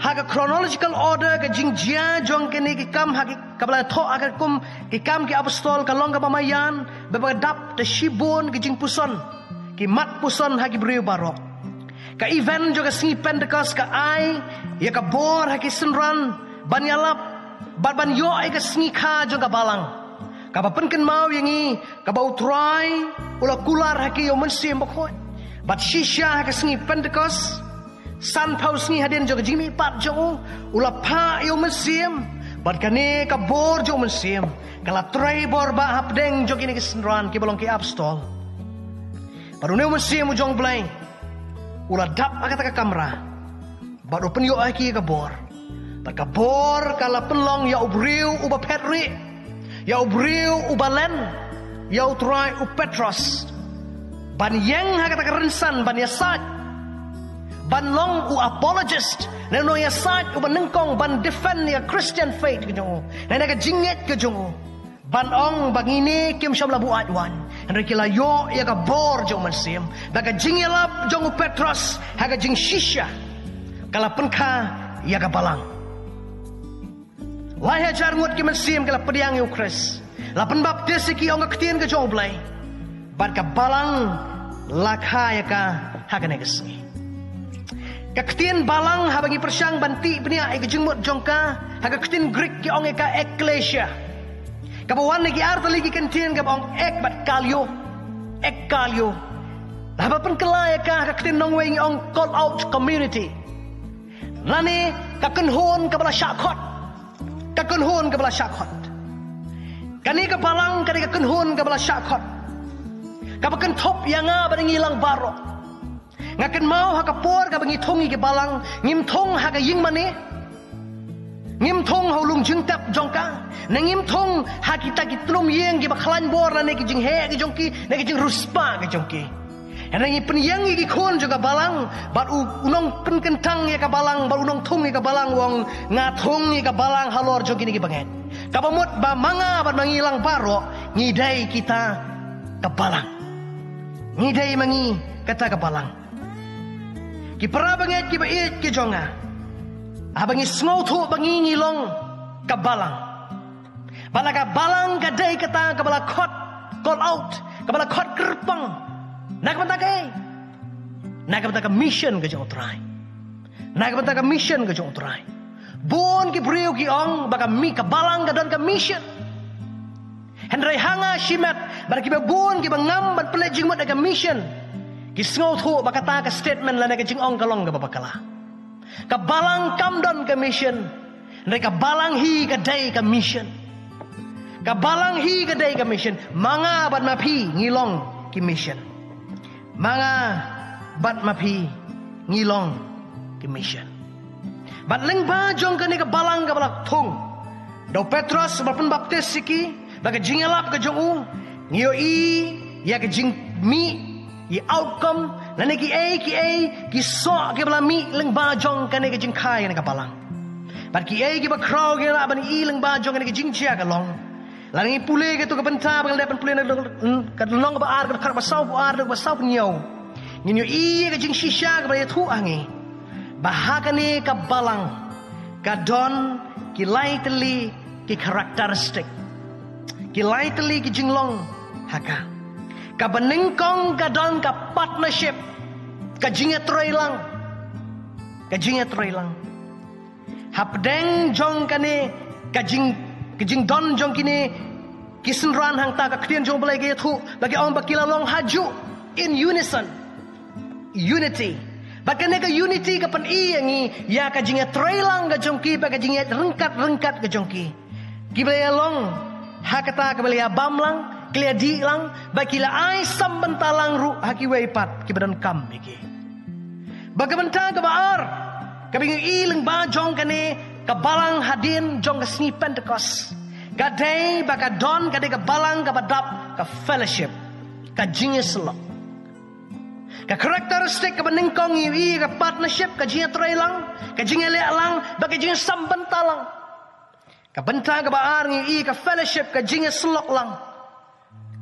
Ha ka chronological order ka jingjia jong kine ki kam ha ki, kaba la thoh ha ka kum ki Kam ki Apostol, ka long kaba maïan, ba ka dap da shibun ki jingpuson, ki mat puson ha ki briew baroh. Ka event jong ka sngi Pentecost ka ai ïa ka bor ha ki synran ban ïalap bad ban ïoh ïa ka sngi kha jong ka balang, kaba pynkynmaw ïa ngi kaba U Trai u la kular ha ki ïa u Mynsiem Bakhuid. Bad shisha ha ka sngi Pentecost, sanphew sngi hadien jong ka jingmihpat jong u, u la phah ïa u Mynsiem. Bad kane ka bor jong u Mynsiem ka la trei bor bah hapdeng jong kine ki synran kiba long ki apostol. Bad une u Mynsiem u jong U Blei u la dap ha kata ka kamra bad u pynïoh ha ki ka bor. Bad ka bor ka la pynlong ïa u briew uba phet rieh, ïa u briew uba len, ïa U Trai, u Petros, ban ïeng ha kata ka rynsan ban ïasaid, ban long u apologist, ne u nongïasaid uba nyngkong ban defend ïa ka Christian faith ka jong u, ne ka jingngeit ka jong u, ban ong ba ngine kim shym la buaid waiñ. Hynrei ki la ïoh ïa ka bor jong u Mynsiem, ba ka jingïalap jong u Petros ha ka jingshisha ka la pynkha ïa ka balang. Lai hajar ngut ki mynsiem ki la pdiang ïa u Khrist, la pynbaptis ïa ki, ong ka ktien ka jong U Blei. Bad ka balang la kha ïa ka ha kane ka sngi. Ka ktien balang, haba ngi pyrshang ban tih bniah ïa ka jingmut jong ka, ha ka ktien Greek ki ong ïa ka ekklesia, kaba wan na ki artylli ki kyntien kaba ong ek bad kalio. Ekklesia. Haba pynkylla ïa ka ha ka ktien nongwei ngi ong call out community, lane ka kynhun kaba la shah khot. Ka kynhun kaba la shah khot. Kane ka balang ka dei ka kynhun kaba la shah khot, kaba kynthup ïa nga bad ïa ngi lang baroh. Nga kynmaw ha ka por kaba ngi thung ïa ka balang, ngim thung ha ka ïing mane, ngim thung ha u lum jingtep jong ka, ne ngim thung ha kita ki tnum ïing kiba khlaiñ bor, lane ki jingheh ki jong ki, ne ki jingriewspah ki jong ki. Hynrei ngi pynïeng ïa ki khun jong ka balang, bad u, u nongpynkyntang ïa ka balang, bad u nongthung ïa ka balang u ong, nga thung ïa ka balang halor jong kine ki bangeit. Kaba mut ba ma nga bad ma ngi lang baroh ngi dei kita ka balang. Ngi dei ma ngi kata ka balang. Ki para bangeit kiba ïeit ki jong nga, haba ngi sngewthuh ba ngi ngi long ka balang, ba la ka balang ka dei kata kaba la khot, call out, kaba la khot kyrpang. Na ka bynta kaei? Na ka bynta ka mission ka jong U Trai. Na ka bynta ka mission ka jong U Trai. Bun ki briew ki ong ba ka mi-, ka balang ka don ka mission. Hynrei ha nga shimet bad kiba bun kiba ngam ban pynleit jingmut ïa ka mission, ki sngewthuh ba kata ka statement lane ka jingong ka long kaba bakla. Ka balang kam don ka mission. Hynrei ka balang hi ka dei ka mission. Ka balang hi ka dei ka mission. Ma nga bad ma phi ngi long ki mission. Ma nga bad ma phi ngi long ki mission. Bad lyngba jong kane ka balang kaba la thung da u Petros ba pynbaptis ïa ki, bad ka jingïalap ka jong u, ngi ïohi ïa ka jingmih, ïa outcome, lane kiei kiei ki soh kiba la mih lyngba jong kane ka jingkhia ïa kane ka balang. Bad kiei kiba khraw ki la ban ïohi lyngba jong kane ka jingjia ka long, lada ngi pule ïa kato ka bynta ba ngi la dep ban pule na ka lynnong kaba ar, ka dkhot ba saw phew ar, ka dkhot ba saw phew hynñiew, ngin ïohi ïa ka jingshisha kaba la ïathuh ha ngi ba ha kane ka balang ka don ki lai tylli ki characteristic, ki lai tylli ki jinglong ha ka. Kaba nyngkong ka don ka partnership, ka jingïatreilang, ka jingïatreilang. Hapdeng jong kane ka jing, ka jingdon jong kine ki synran hangta, ka ktien jong U Blei ka ïathuh ba ki ong ba ki la long hajuh, in unison, unity. Bad kane ka unity ka pyni ïa ngi ïa ka jingïatreilang ka jong ki, bad ka jingïaryngkat ryngkat ka jong ki. Kiba la ïalong ha kata kaba la ïabam lang, ki la ïadih lang, bad ki la ai sam bynta lang ruh ha kiwei pat kiba donkam ïa ki. Bad ka bynta kaba ar kaba ngi ïohi lyngba jong kane ka balang hadien jong ka sngi Pentecost, ka dei ba ka don, ka dei ka balang kaba dap ka fellowship, ka jingïasyllok. Ka characteristic kaba nyngkong ngi ïohi ka partnership, ka jingïatreilang, ka jingïaleh lang, bad ka jingsam bynta lang. Ka bynta kaba ar ngi ïohi ka fellowship, ka jingïasyllok lang.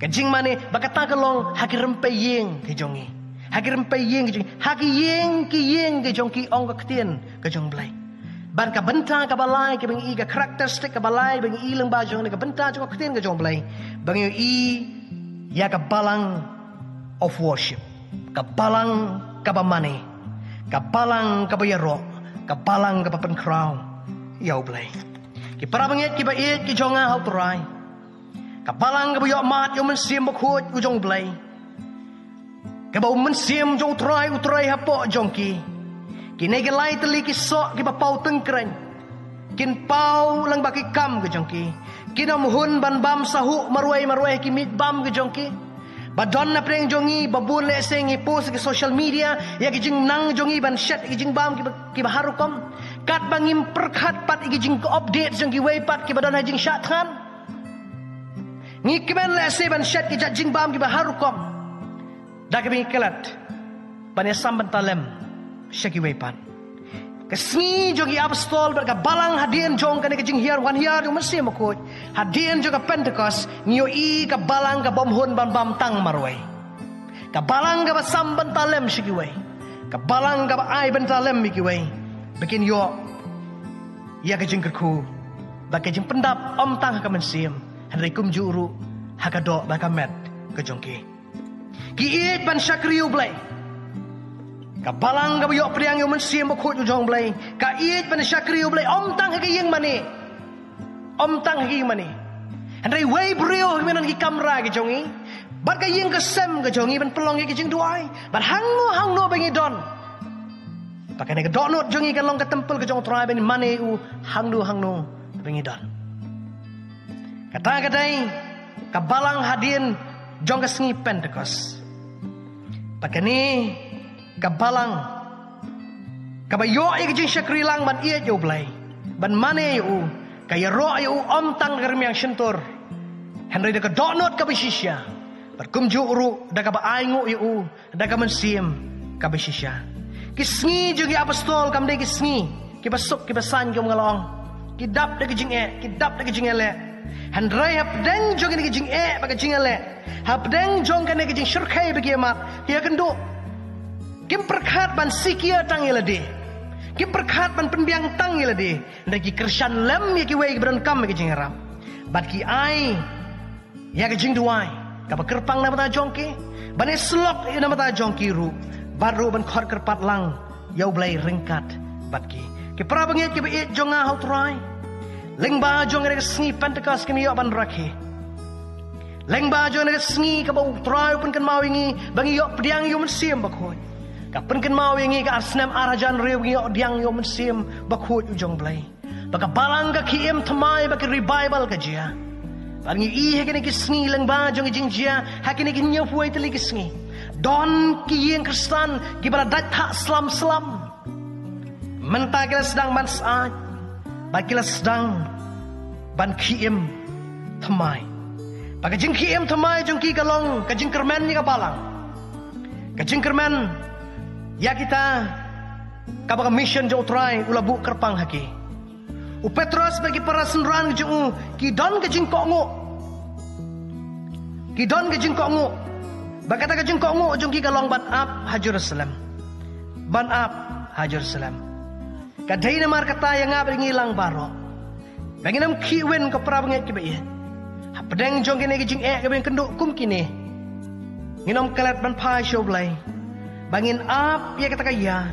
Ka jingmane ba kata ka long ha ki rympei ïing ki jong ngi, ha ki rympei ïing ki jong ngi, ha ki ïing ki ïing ki jong ki, ong ka ktien ka jong U Blei. Bad ka bynta kaba lai kaba ngi i, ka characteristic kaba lai ba ngi i lyngba jong kane ka bynta jong ka ktien ka jong U Blei, ba ngi i ïa ka balang of worship, ka balang kaba mane, ka balang kaba ïaroh, ka balang kaba pynkhraw ïa U Blei. Ki para bangeit kiba ïeit ki jong nga ha U Trai, ka balang kaba ïoh mad ïa U Mynsiem Bakhuid u jong U Blei, kaba U Mynsiem jong U Trai u trei hapoh jong ki. Kine ki lai tylli ki soh kiba paw tyngkreiñ kin paw lyngba ki kam ka jong ki. Kin ym hun ban bam sahuh marwei marwei ki miej bam ka jong ki. Ba don na pdeng jong ngi ba bun lehse ngi post ha ki social media ïa ki jingnang jong ngi ban shet ïa ki jingbam kiba, kiba har rukom. Katba ngim pyrkhat pat ïa ki jing update jong kiwei pat kiba don ha jingshah thngan. Ngi kmen lehse ban shet ki jait jingbam kiba har rukom da kaba ngi klet ban ïasam bynta lem sha kiwei pat. Ka sngi jong ki apostol bad ka balang hadien jong kane ka jinghiar wan hiar jong U Mynsiem Bakhuid, hadien jong ka Pentecost, ngi ïohi ka balang kaba ym hun ban bam tang marwei. Ka balang kaba sam bynta lem sha kiwei. Ka balang kaba ai bynta lem ïa kiwei ba kin ïoh ïa ka jingkyrkhu bad ka jingpyndap ym tang ha ka mynsiem, hynrei kumjuh ruh ha ka doh bad ka met ka jong ki. Ki ïeit ban shakri U Blei. Ka balang kaba ïoh pdiang ïa U Mynsiem Bakhuid u jong U Blei, ka ïeit ban shakri U Blei ym tang ha ka ïing mane. Ym tang ha ka ïing mane, hynrei wei briew ha ki kamra ki jong ngi, bad ka ïing ka sem ka jong ngi, ban pynlong ïa ki jingduwai, bad hangno hangno ba ngi don. Bad kane ka dohnud jong ngi kan long ka templ ka jong U Trai, ban mane ïa U hangno hangno ba ngi don. Kata ka dei ka balang hadien jong ka sngi Pentecost. Bad kane ka balang kaba ïoh ïa ka jingshakri lang ban ïeit ïa U Blei, ban mane ïa U, ka ïaroh ïa U ym tang da ka rmiang shyntur, hynrei da ka dohnud kaba shisha, bad kumjuh ruh da kaba ainguh ïa U da ka mynsiem kaba shisha. Ki sngi jong ki apostol kam dei ki sngi kiba suk kiba saiñ kum nga la ong. Ki dap da ki jingeh, ki dap da ki jingeh leh. Hynrei hapdeng jong kane ka jingeh bad ka jingeh leh, hapdeng jong kane ka jingshyrkhei ba ki ïa mad, ki ïa kynduh. Kim pyrkhat ban sikia tang ïa lade. Kim pyrkhat ban pynbiang tang ïa lade. Hynrei ki kyrshan lem ïa kiwei kiba donkam ïa ka jingïarap. Bad ki ai ïa ka jingduwai kaba kyrpang na bynta jong ki, ban ïasyllok ïa na bynta jong ki ruh, bad ruh ban khot kyrpad lang ïa U Blei ryngkat bad ki. Ki para bangeit kiba ïeit jong nga ha U Trai, lyngba jong kane ka sngi Pentecost kane ïoh ban rakhe. Lyngba jong kane ka sngi kaba U Trai u pynkynmaw ïa ngi ba ngi ïoh pdiang ïa U Mynsiem Bakhuid. Ka pynkynmaw ïa ngi ka ar snem ar hajar hynriew ba ngi ïoh pdiang ïa U Mynsiem Bakhuid u jong U Blei. Ba ka balang ka khie im thymmai, ba ka revival ka jia. Bad ngi i ha kine ki sngi lyngba jong ki jingjia ha kine ki hynñiewphew wei tylli ki sngi, don ki ïing Khristan kiba la dait thah slam slam. Mynta ki la sdang ban syaid, bad ki la sdang ban khie im thymmai. Bad ka jingkhie im thymmai jong ki ka long ka jingkyrmen ïa ka balang, ka jingkyrmen ïa kita kaba ka mission jong U Trai u la buh kyrpang ha ki. U Petros bad ki para synran jong u ki don ka jingkohnguh. Ki don ka jingkohnguh. Bad kata ka jingkohnguh jong ki ka long ban ap ha Jerusalem. Ban ap ha Jerusalem. Ka dei namar kata ïa nga bad ïa ngi lang baroh, ba ngin ym khih win, ko para bangeit kiba ïeit, hapdeng jong kine ki jingeh kiba ïakynduh kum kine. Ngin ym klet ban phai sha U Blei, ba ngin ap ïa kata ka ïa,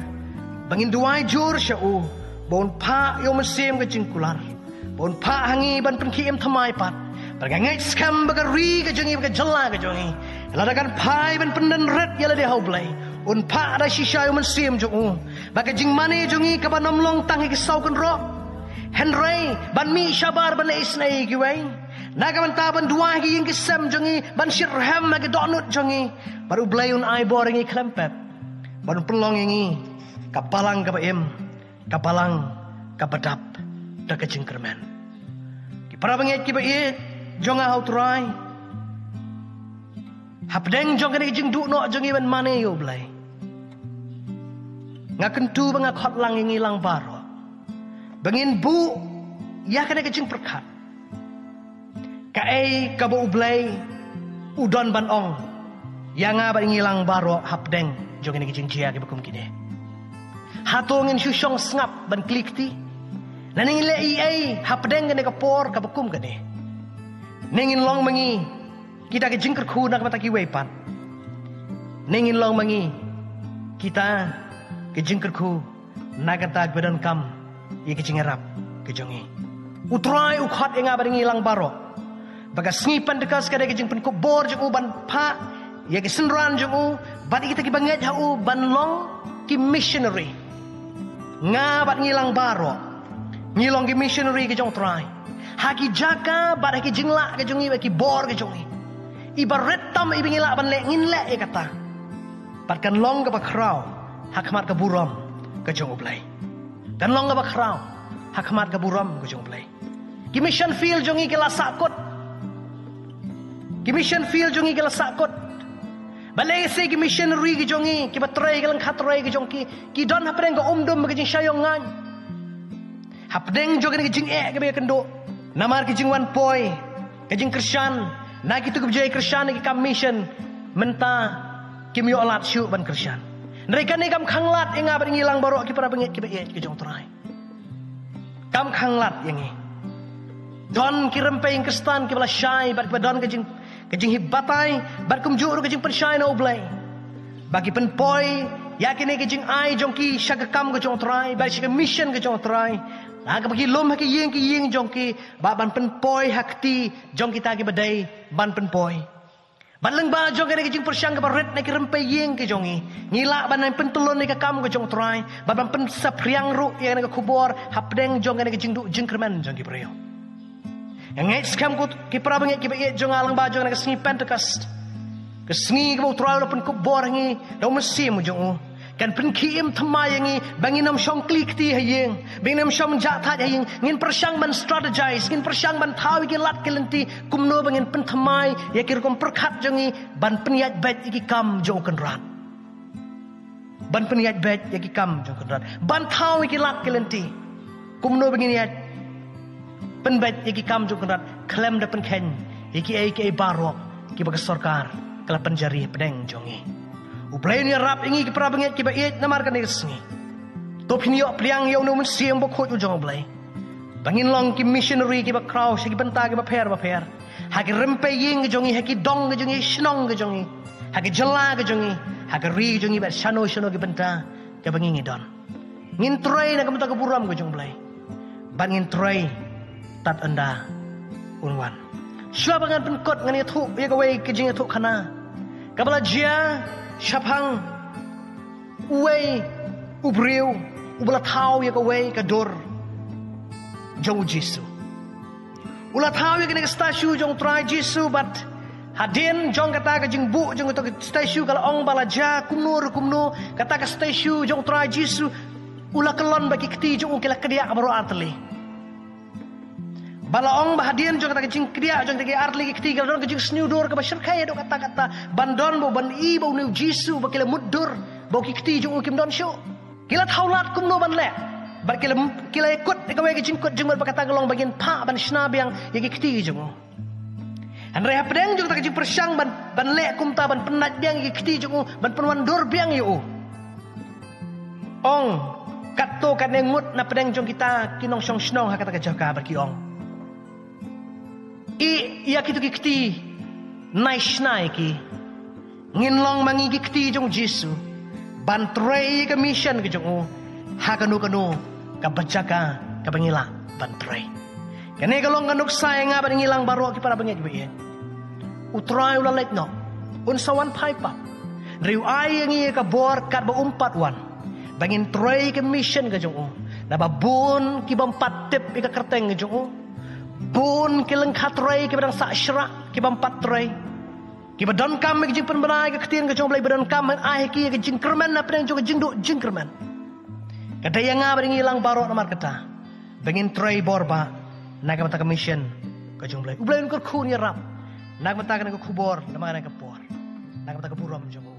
ba ngin duwai jur sha u, ba un phah ïa U Mynsiem ka jingkular, ba un phah ha ngi ban pynkhie im thymmai pat. Ba nga ngeit skhem ba ka ri ka jong ngi, ba ka jylla ka jong ngi, lada kan phai ban pyndon rit ïa lade ha U Blei, un phah da shisha ïa U Mynsiem jong u, ba ka jingmane jong ngi kaba nym long tang ha ki saw kynroh, hynrei ban mih shabar ban leh isynei ïa kiwei, na ka bynta ban duwai ha ki ïing ki sem jong ngi, ban shitrhem ha ki dohnud jong ngi. Bad U Blei un ai bor ïa ngi khlem pep, bad un pynlong ïa ngi ka balang kaba im, ka balang kaba dap da ka jingkyrmen. Ki para bangeit kiba ïeit jong nga ha U Trai, hapdeng jong kane ka jingduh noh jong ngi ban mane ïa U Blei, nga kyntu ba nga khot lang ïa ngi lang baroh, ba ngin buh ïa kane ka jingpyrkhat. Kaei kaba U Blei u don ban ong ïa nga bad ïa ngi lang baroh hapdeng jong kine ki jingjia kiba kum kine? Hato ngin shu shong sngap ban kli kti? Nangne ngin leh ei ei hapdeng kane ka por kaba kum kane. Nangne ngin long ma ngi kita ki jingkyrkhu na ka bynta kiwei pat. Nangne ngin long ma ngi kita ki jingkyrkhu na ka bynta kiba donkam ïa ki jingïarap ki jong ngi. U Trai u khot ïa nga bad ïa ngi lang baroh ba ka sngi Pentekost ka dei ka jingpynkup bor jong u ban phah ïa ki synran jong u bad ïa kita kiba ngeit ha u ban long ki missionary. Nga bad ngi lang baroh ngi long ki missionary ki jong u Trai ha ki jaka bad ha ki jinglah ki jong ngi bad ki bor ki jong ngi. Iba rit tam iba ngi lah ban leh ngin leh ïa kata. Bad kan long kaba khraw ha khmat ka burom ka jong u Blei. Kan long kaba khraw ha khmat ka burom ka jong u Blei. Ki mission field jong ngi ki la sahkut. Ki mission field jong ngi ki la sahkut. Balei se ki missionary ki jong ngi kiba trei ki lyngkha trei ki jong ki ki don hapdeng ka umdum ka jingshah ïong ngain. Hapdeng jong kane ka jingeh kaba ïakynduh namar ka jingwan poi ka jingkyrshan na kito kiba jia kyrshan ïa ki kam mission mynta kim ïoh lad shuh ban kyrshan. Hynrei kane kam khang lad ïa nga bad ïa ngi lang baroh ki para bangeit kiba ïeit ki jong u Trai. Kam khang lad ïa ngi. Don ki rympei ïing Khristan kiba la shai bad kiba don ka jing ka jinghip batai bad kumjuh ruh ka jingpynshai na u Blei. Ba ki pynpoi ïa kine ki jingai jong ki sha ka kam ka jong u Trai bad sha ka mission ka jong u Trai. Na kaba ki lum ha ki ïing ki ïing jong ki ba ban pynpoi ha kti jong kita kiba dei ban pynpoi. Bad lyngba jong kane ka jingpyrshang kaba rit na ki rympei ïing ki jong ngi ngi lah ban nang pyntyllun ïa ka kam ka jong u Trai bad ban pynsaphriang ruh ïa kane ka khubor hapdeng jong kane ka jingduh jingkyrmen jong ki briew. Nga ngeit skhem ko ki para bangeit kiba ïeit jong nga lyngba jong kane ka sngi Pentekost. Ka sngi kaba u Trai u la pynkup bor ha ngi da u Mynsiem jong u. Kan pynkhie im thymmai ïa ngi ba ngin ym shong kli kti ha ïing, ba ngin ym shong jah thait ha ïing, ngin pyrshang ban strategize, ngin pyrshang ban thaw ïa ki lad ki lynti kumno ba ngin pynthymmai ïa ki rukom pyrkhat jong ngi ban pynïaid beit ïa ki kam jong u Kynrad. Ban pynïaid beit ïa ki kam jong u Kynrad, ban thaw ïa ki lad ki lynti kumno ba ngin ïaid pynbeit ïa ki kam jong u Kynrad khlem da pynkheiñ ïa kiei kiei baroh kiba ka sorkar ka la pynjari hapdeng jong ngi. U Blei un ïarap ïa ngi ki para bangeit kiba ïeit namar kane ka sngi. To phin ïoh pdiang ïa une u Mynsiem Bakhuid u jong u Blei ba ngin long ki missionary kiba khraw sha ki bynta kiba pher bapher, ha ki rympei ïing ki jong ngi, ha ki dong ki jong ngi, shnong ki jong ngi, ha ki jylla ki jong ngi, ha ka ri ki jong ngi bad shano shano ki bynta kaba ngi ngi don. Ngin trei na ka bynta ka burom ka jong u Blei bad ngin trei tad ynda un wan. Shuwa ba ngan pynkut ngan ïathuh ïa kawei ka jingïathuhkhana kaba la jia shaphang uwei u briew uba la thaw ïa kawei ka dur jong u Jisu. U la thaw ïa kane ka statue jong u Trai Jisu bad hadien jong kata ka jingbuh jong kata ka statue ka la ong ba la jia kumno re kumno kata ka statue jong u Trai Jisu u la kyllon bad ki kti jong u ki la kdiah baroh artylli. Ba la ong ba hadien jong kata ka jingkdiah jong kata ki artylli ki kti ka la don ka jingsniew dur kaba shyrkhei haduh katta katta ban don ba ban i ba une u Jisu ba ki la mutdur ba ki kti jong u kim don shuh. Ki la thaw lad kumno ban leh bad ki la ki la kut ïa kawei ka jingkut jingmut ba kata ka long ba ngin phah ban shna biang ïa ki kti jong u. Hynrei hapdeng jong kata ka jingpyrshang ban ban leh kumta ban pynnait biang ïa ki kti jong u ban pynwandur biang ïa u. Ong katto katne ngut na pdeng jong kita ki nongshong shnong ha kata ka jaka bad ki ong, ïa kito ki kti nai shna ïa ki. Ngin long ma ngi ki kti jong u Jisu ban trei ïa ka mission ka jong u ha kano kano kaba jaka kaba ngi lah ban trei. Kane ka long ka nuksa ïa nga bad ngi lang baroh ki para bangeit ba ïeit. U Trai u la leit noh, un sa wan phai pat. Hynrei u ai ïa ngi ïa ka bor katba um pat wan ba ngin trei ka mission ka jong u. Naba bun ki bym pat tip ïa ka kyrteng ka jong u, bun ki lyngkha trei kiba dang sah shrah ki bym pat trei, kiba donkam ïa ka jingpynbna ïa ka ktien ka jong u Blei, ba donkam ban ai ha ki ïa ka jingkyrmen na pdeng jong ka jingduh jingkyrmen. Ka dei ïa nga bad ngi lang baroh namar kata ba ngin trei bor ba na ka bynta ka mission ka jong u Blei. U Blei un kyrkhu un ïarap na ka bynta kane ka khubor namar kane ka por, na ka bynta ka burom jong u.